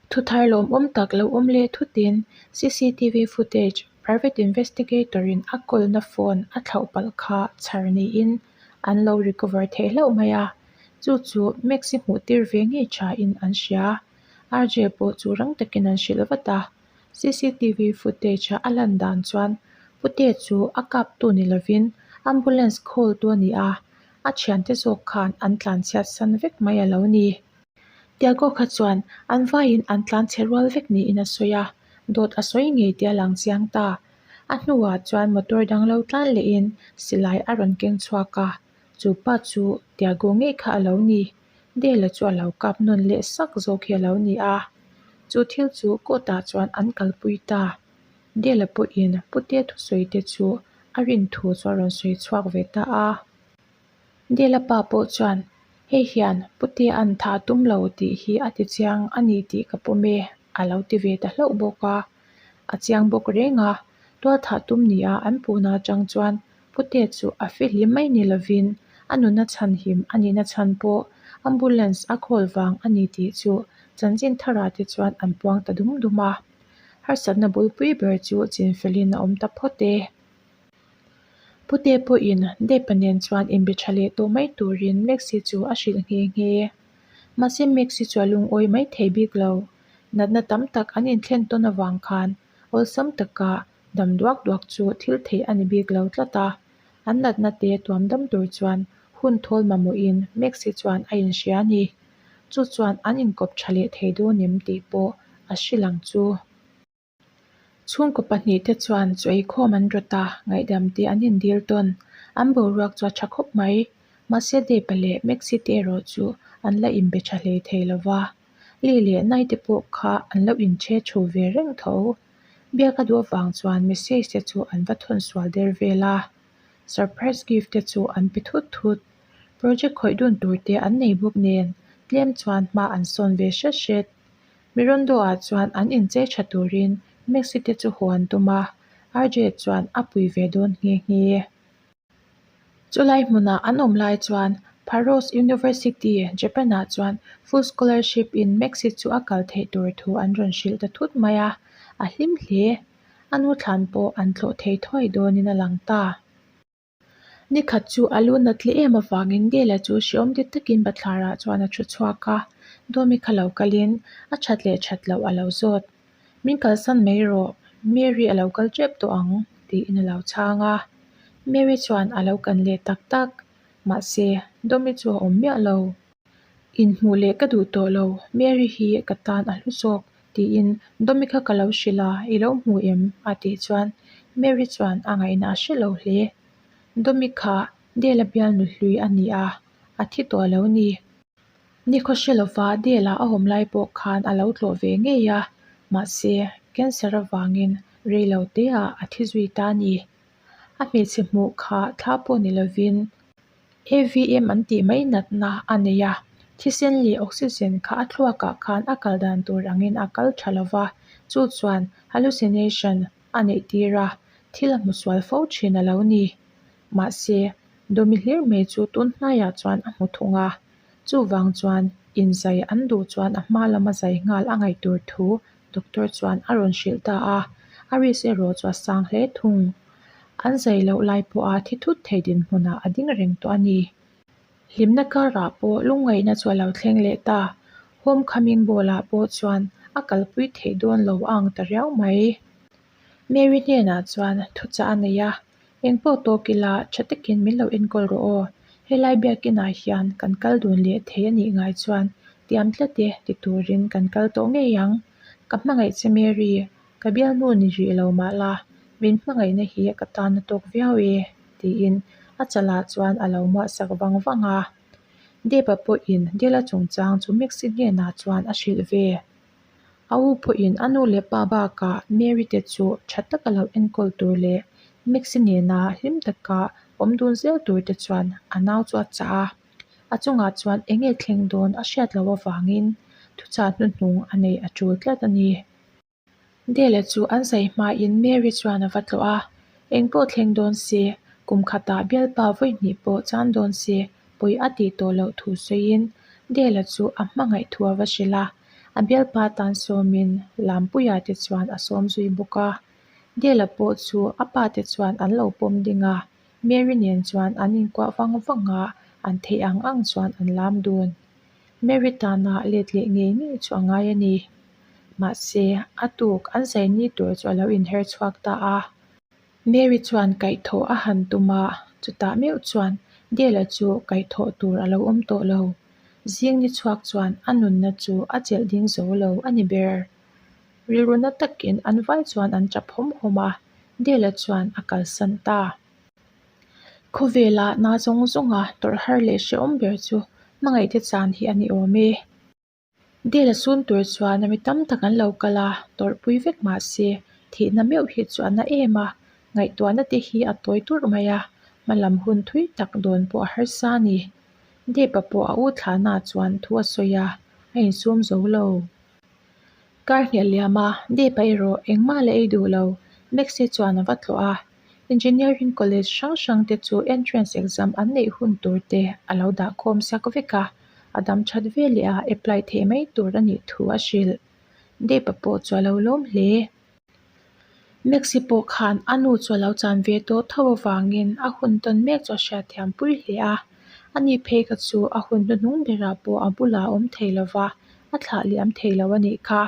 A: Thuthar lawmawm tak lo awm leh thutin cctv footage private investigator in a kawlna phone a thlauh palh kha chhar niin an lo recover theih hlauh mai a, chu chu Maxi hmuh tir ve ngei tha in an hria. RJ pawh chu rang takin an hrilh vat a, cctv footage a a lan dan chuan Pute chu a kap tu ni lovin ambulance call tu a ni a, a thiante zawk khan an tlanchhiat san vek mai a lo ni. Tiago kha chuan an vaiin an tlan chhe rual vek niin a sawi a, dawt a sawi ngei tih a lang chiang ta. A hnuah chuan motor dang lo tlan lehin silai a rawn keng chhuak a, chu pa chu Tiago ngei kha a lo ni. Dela chu a lo kap nawn leh sak zawk hi a lo ni a. Chu thil chu court ah chuan an kalpui ta. Dela pawhin Putea thusawi te chu a rin thu chu a rawn sawi chhuak ve ta a. Dela pa pawh chuan, Hei hian Putea'n tha tum lo tih hi a ti chiang a ni tih ka pawm e, a lo ti ve ta hlauh bawk a. A chiang bawk reng a, tual thah tum nia an puhna atang chuan Putea chu a fihlim mai ni lovin a nunna chhanhim a nihna chhan pawh ambulance a call vang a ni tih chu chanchin tharah te chuan an puang ta dum dum a. Harsatna bulpui ber chu chinfelin a awm ta phawt e. Pute pawhin Depa nen chuan inbe tha leh tawh mai turin Maxi chu a hrilh nghe nghe. Mahse Maxi chu a lungawi mai thei bik lo. Natna tam tak an inthlen tawn avang khan awlsam taka dam duak duak chu thil theih a ni bik lo tlat a. An natna te tuam dam tur chuan hun thawl mamawhin Maxi chuan a inhria a ni. Chu chuan an inkawp tha leh thei dawn em tih pawh a hrilh ang chu. Chhungkaw pahnihte chuan chaw eikhawm an rawt a, ngaihdam te an indil tawn. An boruak chu a tha khawp mai. Mahse Depa leh Maxi te erawh chu an la inbe tha hlei thei lo va. Li leh Nai te pawh kha an lo inchhe thu ve reng tho. Biak a duh avang chuan message te chu an va thawn sual der vel a. Surprise gift te chu an pe thut thut. Project khawih dun tur te an nei bawk nen tlem chuan hma an sawn ve hret hret. Mirondo ah chuan an inchei tha turin Maxi te chu haw an tum a, RJ chuan a pui ve dawn nghe nghe. Chulai hmunah an awm lai chuan Pharos University, Japan ah chuan full scholarship in Maxi chu a kal theih tur thu an rawn hrilh ta thut mai a, a hlim hle. A nu thlan pawh an tlawh thei thuai dawnin a lang ta. Ni khat chu a lu nat leh em avangin Dela chu hreawm ti takin bathlarah chuan a thu chhuak a, Dawmi kha lo kalin a that leh that loh a lo zawt. Min kalsan mai rawh, Mary a lo kal tep tawh ang tiin a lo chhang a. Mary chuan a lo kan leh tak tak, mahse Dawmi chu a awm miah lo. Inhmuh leh ka duh tawh lo, Mary hi ka tan a hlu zawk tiin Dawmi kha ka lo hrilh a, i lo hmu em? a tih chuan Mary chuan a ngaihna a hre lo hle. Dawmi kha Dela bialnu hlui a ni a, a thi tawh lo ni. Nikhaw hre lova Dela a awm lai pawh khan a lo tlawh ve ngei a, mahse cancer avangin rei lo teah a thi zui ta a ni. A hmeichhe hmuh kha thla pawh ni lovin AVM an tih mai natna a nei a, thisen leh oxygen kha a thluakah khan a kal dan tur angin a kal tha lo va, chu chuan hallucination a neih tir a, thil a hmu sual fo thin a lo ni. Mahse, Dawmi hlir mai chu tun hnaiah chuan a hmu thung a, chuvang chuan inzai an duh chuan a hma lama zai nghal a ngaih tur thu Doctor chuan a rawn hrilh ta a, a risk erawh chu a sang hle thung. An zai loh lai pawha thi thut thei dinhmunah a ding reng tawh a ni. Hlimna karah pawh lungngaihna chu a lo thleng leh ta. Homecoming ball ah pawh chuan a kalpui theih dawn lo a ang ta riau mai. Mary hnenah chuan thuchah a nei a, Engpawh tawk ila tha takin min lo enkawl rawh aw. Helai biakinah hian kan kal dun leh thei a nih ngai chuan tiam tlat e ti turin kan kal tawh ngei ang. Ka hmangaih che Mary, ka bialnu ni rih lo mah la, min hmangaihna hi ka tan a tawk viau e tiin a chalah chuan a lo muahsak vang vang a. Deba pawhin Dela chungchang chu Maxi hnenah chuan a hrilh ve. A u pawhin a nu leh pa bakah Mary te chu tha taka lo enkawl tur leh Maxi nena hlim taka awm dun zel tur te chuan a nau chu a chah a. A chungah chuan eng nge thleng dawn a hriat loh avangin thuchah hnuhnung a neih a tul tlat a ni. Dela chu an zai hmain Mary chuan a va tlawh a, engpawh thleng dawn se, kum khatah bialpa vawi hnih pawh chan dawn se pawi a tih tawh loh thu sawiin Dela chu a hmangaih thu a va hrilh a, a bialpa tan sawmin Lampuia te chuan a sawm zui bawk a. Dela pawh chu a pa te chuan an lo pawm ding a, Mary nen chuan an inkuah vang vang a, an theih ang ang chuan an lam dun. Mary tana let leh ngei ngei chu a ngai a ni. Mahse, a tuk an zai ni tur chu a lo inher chhuak ta a. Mary chuan kaihthawh a han tum a, chutah meuh chuan Dela chu kaihthawh tur a lo awm tawh lo. Zing ni chhuak chuan a nunna chu a chelh ding zo lo a ni ber. Rilru na takin an vai chuan an tap hawm hawm a, Dela chuan a kalsan ta. Khawvela na zawng zawnga tawrh har leh hrehawm ber chu hmangaihte chan hi a ni awm e. Dela sun tur chuan mi tam tak an lo kal a, tawrhpui vek mah se thihna meuh hi chu a na em a, ngaihtuahna te hi a tawi turh mai a, hmalam hun thui tak dawn pawh a harsa a ni. Depa pawh a u thlahna chuan thu a sawi a, a insum zo lo. Kar hnih a liam a, Depa erawh engmah la ei duh lo, Maxi chuan a va tlawh a, Engineering College hrang hrang te chu entrance exam an neih hun tur te a lo dah khawm sak vek a, a dam that ve leh a apply theih mai tur a nih thu a hrilh. Depa pawh chu a lo lawm hle. Maxi pawh khan a nu chu a lo chan ve tawh tho avangin a hun tawn mek chu a hriatthiam pui hle a. Ani phei kha chu a hun hnuhnung berah pawh a bulah a awm thei lova, a thlah liam thei lo a nih kha.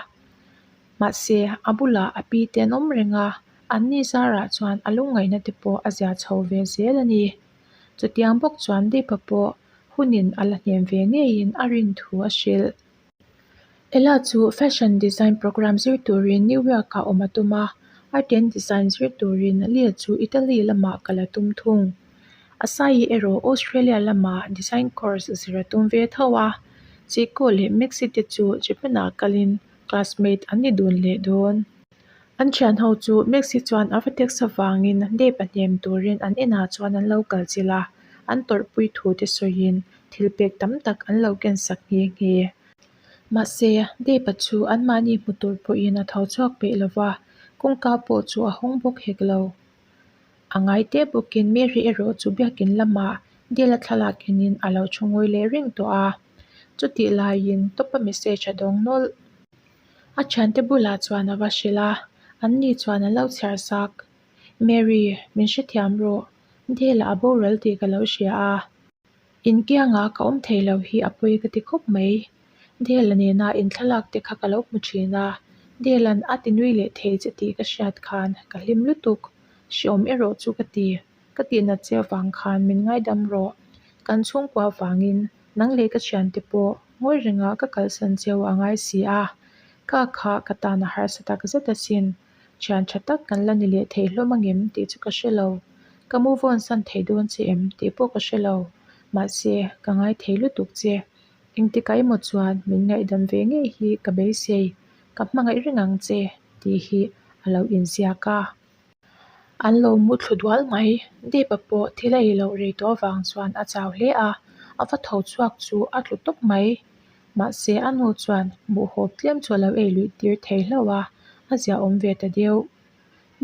A: Mahse, a bulah a pi te an awm reng a, anni zarah chuan a lungngaihna te pawh a zia chho ve zel a ni. Chutiang bawk chuan Deepa pawh hunin a la hnem ve ngeiin a rin thu a hrilh. Ella chu fashion design program zir turin New York-ah awm a tum a, art and design zir turin Lil chu Italy lamah kal a tum thung. Asaii erawh Australia lamah design course zir a tum ve tho a, Chico leh Maxi te chu Japan-ah kalin classmate an ni dun leh dawn. An thianho chu Maxi chuan a va text avangin Dave-a hnem turin an inah chuan an lo kal chilh a, an tawrhpui thu te sawiin thil pek tam tak an lo ken sak nghe nghe. Mahse, Dave-a chu anmahni hmu tur pawhin a tho chhuak peih lo va, kawngka pawh chu a hawng bawk hek lo. A ngai teh bawkin Mary erawh chu biakin lamah Dela thlalak enin a lo thu ngawi leh reng tawh a. Chutih laiin Tawpa message a dawng nawlh. A thiante bulah chuan a va hrilh a, anni chuan an lo chhiar sak. Mary, min hrethiam rawh. Dela a boral tih ka lo hria a. Inkiangah ka awm thei lo hi a pawi ka ti khawp mai. Dela nena inthlalak te kha ka lo hmu thin a, Dela'n a ti nui leh thei che tih ka hriat khan ka hlim lutuk. Hreawm erawh chu ka ti. Ka tihnat che avang khan min ngaidam rawh. Kan chhungkua avangin nang leh ka thiante pawh ngawi rengah ka kalsan cheu a ngai si a. Ka kha ka tan a harsa tak zet asin. Thian tha tak kan la ni leh thei hlawm angem tih chu ka hre lo. Ka move on san thei dawn che em tih pawh ka hre lo. Mahse, ka ngai thei lutuk che. Engtikah emaw chuan min ngaihdam ve ngei hi ka beisei. Ka hmangaih reng ang che tih hi a lo inziak a. An lo mu thlu dual mai. Deepa pawh thil a ei loh rei tawh avang chuan a chau hle a, a va tho chhuak chu a tlu tawp mai. Mahse, a nu chuan buhhawp tlem chu a lo ei luih tir thei hlauh a, a ziahawm ve ta deuh.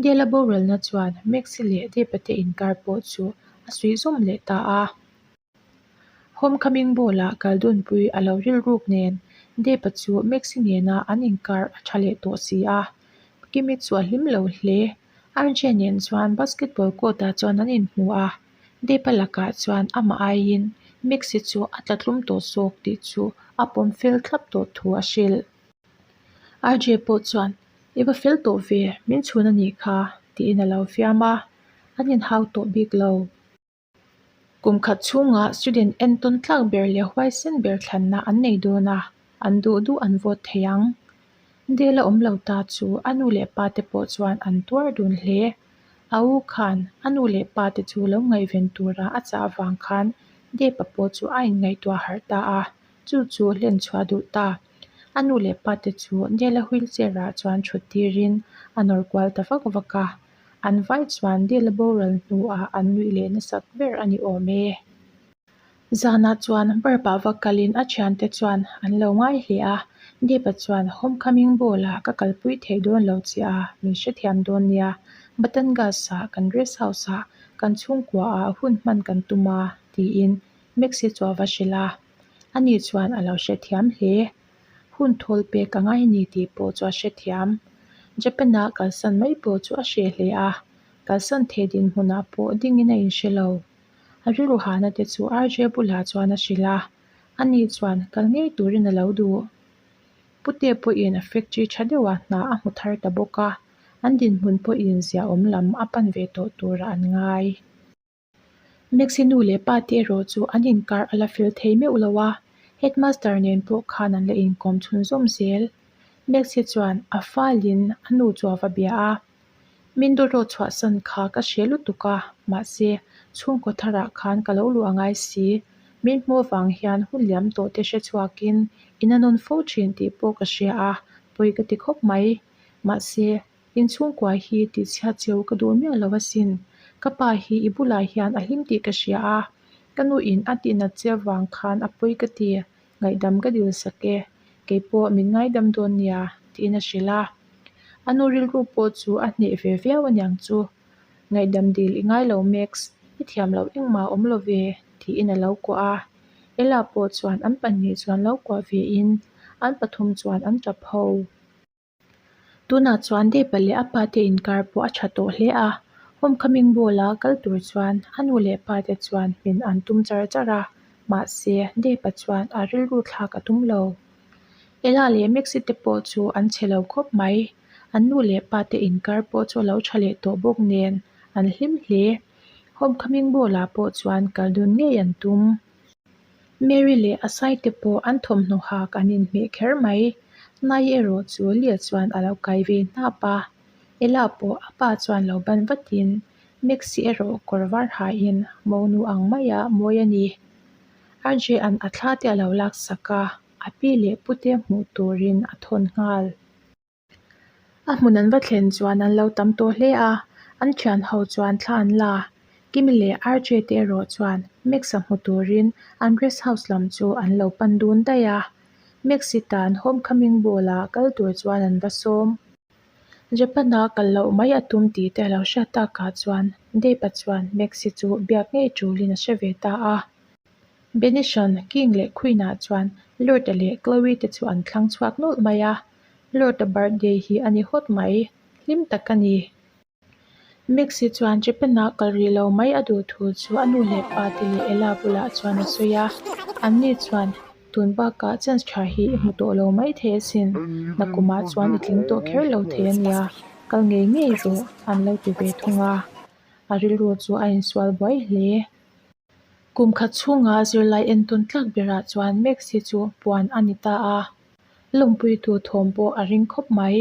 A: Dela boralna chuan Maxi leh Deepa te inkar pawh chu a suih zawm leh ta a. Homecoming ball-ah kaldunpui a lo rilruk nen Deepa chu Maxi nena an inkar a tha leh tawh si a, Kimi chu a hlim lo hle. RJ nen chuan basketball court-ah chuan an inhmu a. Deepa lakah chuan amah aiin Maxi chu a tla tlum tawh zawk tih chu a pawm fel thlap tawh thu a hrilh. RJ pawh chuan, I va fel tawh ve, min chhun a nih kha, tiin a lo fiam a, an inhau tawh bik lo. Kum khat chhungah student entawn tlak ber leh huaisen ber thlanna an nei dawn a, an duh duh an vote thei ang. Dela awm lo ta chu a nu leh pa te pawh chuan an tuar dun hle. A u khan a nu leh pa te chu lo ngaihven tura a chah avang khan Depa pawh chu a inngaihtuah harh ta a, chu chu hlen chhuah duh ta. A nu leh pa te chu Dela wheelchair ah chuan thut tirin a nawr kual ta vak vak a. An vai chuan Dela boral hnuah an nuih leh nasat ber a ni awm e. Zanah chuan Burp-ah va kalin a thiante chuan an lo ngai hle a, Deepa chuan Homecoming Ball-ah ka kalpui thei dawn lo che a, min hrethiam dawn nia. Batangas-ah kan rest house-ah kan chhungkuaah hun hman kan tum a, tiin Maxi chu a va hrilh a. Ani chuan a lo hrethiam hle. Hun thawl pek a ngai ni tih pawh chu a hrethiam. Japan-a kalsan mai pawh chu a hreh hle a, kalsan thei dinhmunah pawh dingin a inhre lo. A rilru hahna te chu RJ bulah chuan a hrilh a, ani chuan kal ngei turin a lo duh. Pute pawhin factory tha deuhah hna a hmu thar ta bawk a, an dinhmun pawhin ziahawm lam a pan ve tawh turah an ngai. Maxi nu leh pa te erawh chu an inkar a la fel thei meuh lo a, headmaster nen pawh khan an la inkawm chhunzawm zel. Maxi chuan a falin a nu chu a va bia a, Mindoro chhuahsan kha ka hre lutuk a, mahse chhungkaw tharah khan ka lo luh a ngai si. Min hmuh avang hian hun liam tawh te hre chhuakin in a nawn fo thin tih pawh ka hria a, pawi ka ti khawp mai. Mahse, inchhungkua hi tihchhiat cheu ka duh miah lo asin. Ka pa hi i bulah hian a hlim tih ka hria a, ka nuin a tihnat che avang khan a pawi ka ti. Ngaihdam ka dil sak e, kei pawh min ngaidam dawn nia, tiin a hrilh a. A nu rilru pawh chu a hneh ve viau aniang chu. Ngaihdam dil i ngai lo Max, i thiam loh engmah a awm lo ve, tiin a lo kuah a. Ella pawh chuan an pahnih chuan lo kuah ve in an pathum chuan an tap ho. Tunah chuan Depa leh a pa te inkar pawh a tha tawh hle a, homecoming ball a kal tur chuan a nu leh pa te chuan hmin an tum char char a, mahse Depa chuan a rilru thlak a tum lo. Ella leh Maxi te pawh chu an chhe lo khawp mai, an nu leh pa te inkar pawh chu a lo tha leh tawh bawk nen an hlim hle. Homecoming ball ah pawh chuan kal dun ngei an tum. Mary leh a saite pawh an thawmhnaw hak an inhmeh kher mai. Nai erawh chu Lia chuan a lo kai ve hnap a. Ella pawh a pa chuan lo ban vatin Maxi erawh kawr var hain monu ang maia mawi a ni. RJ-a'n a thla te a lo laksak a, a pi leh pute hmuh turin a thawn nghal. A hmun an va thlen chuan an lo tam tawh hle a, an thian ho chuan thla an la. Kimi leh RJ te erawh chuan Max-a hmu turin an rest house lam chu an lo pan dun daih a. Max-i tan homecoming ball-a kal tur chuan an va sawm. Japan-a kal loh mai a tum tih te a lo hriat takah chuan Dave-a chuan Max-i chu biak ngei tulin a hre ve ta a. Benison, King leh Queen-ah chuan Lord-a leh Chloe te chu an thlang chhuak nawlh mai a. Lord-a birthday hi a ni hawt mai, hlim tak a ni. Maxi chuan Japan-ah kal rih lo mai a duh thu chu a nu leh pa te leh Ella bulah chuan a sawi a. Anni chuan, Tun bakah chance tha hi i hmu tawh lo mai thei asin, nakumah chuan i tling tawh kher lo thei a nia, kal ngei ngei rawh, an lo ti ve thung a. A rilru chu a insual buai hle. Kum khat chhunga zirlai entawn tlak berah chuan Maxi chu puan a ni ta a, lawmpuitu thawm pawh a ring khawp mai.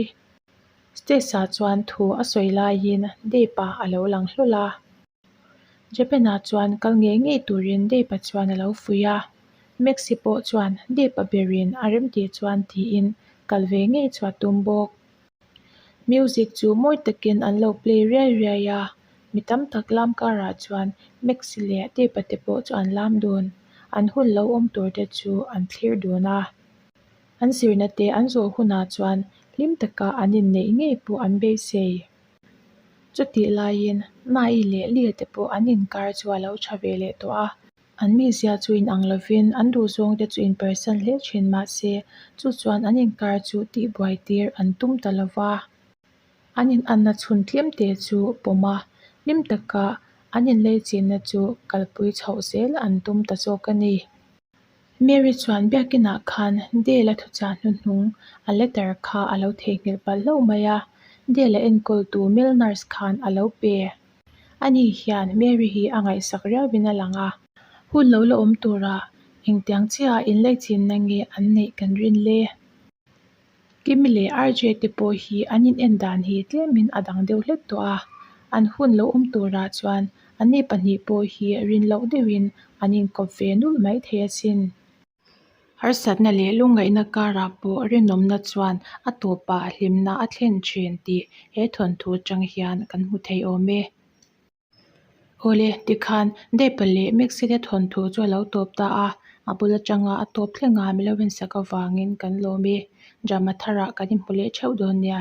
A: Stage-ah chuan thu a sawi laiin Dave-a a lo lang hlawl a. Japan-ah chuan kal ngei ngei turin Dave-a chuan a lo fuih a, Maxi pawh chuan Dave-a berin a remtih chuan tiin kal ve ngei chu a tum bawk. Music chu mawi takin an lo play riai riai a, mi tam tak lam karah chuan Maxi leh Depa te pawh chu an lam dun. An hun lo awm tur te chu an thlir dun a. An zirna te an zawh hunah chuan hlim taka an inneih ngei pawh an beisei. Chutih laiin Nai leh Lia te pawh an inkar chu a lo tha ve leh tawh a. An mizia chu inang lovin an duhzawng te chu inpersan hle thin mah se, chu chuan an inkar chu tihbuai tir an tum ta lo va. An inanna chhun tlem te chu pawm a, hlim taka an inleichinna chu kalpui chhoh zel an tum ta zawk a ni. Mary chuan biakinah khan Dale a thuchah hnuhnung a letter kha a lo theihnghilh palh hlauh mai a, Dale a enkawltu male nurse khan a lo pe. Ani hian Mary hi a ngaihsak riauin a lang a. Hun lo la awm tura engtiang chiaha inlaichinna nge an neih kan rin le? Kimi leh RJ te pawh hi an in en dan hi tlemin a dang deuh hlek tawh a, an hun lo awm turah chuan anni pahnih pawh hi rin loh deuhin an inkawp ve nulh mai thei asin. Harsatna leh lungngaihna karah pawh rinawmna chuan a tawpah hlimna a thlen thin tih he thawnthu atang hian kan hmu thei awm e. Awle, tikhan Depa leh Maxi-te thawnthu chu a lo tawp ta a, a bul atanga a tawp thleng a milo insak avangin kan lawm e. Drama tharah kan inhmu leh theuh dawn nia.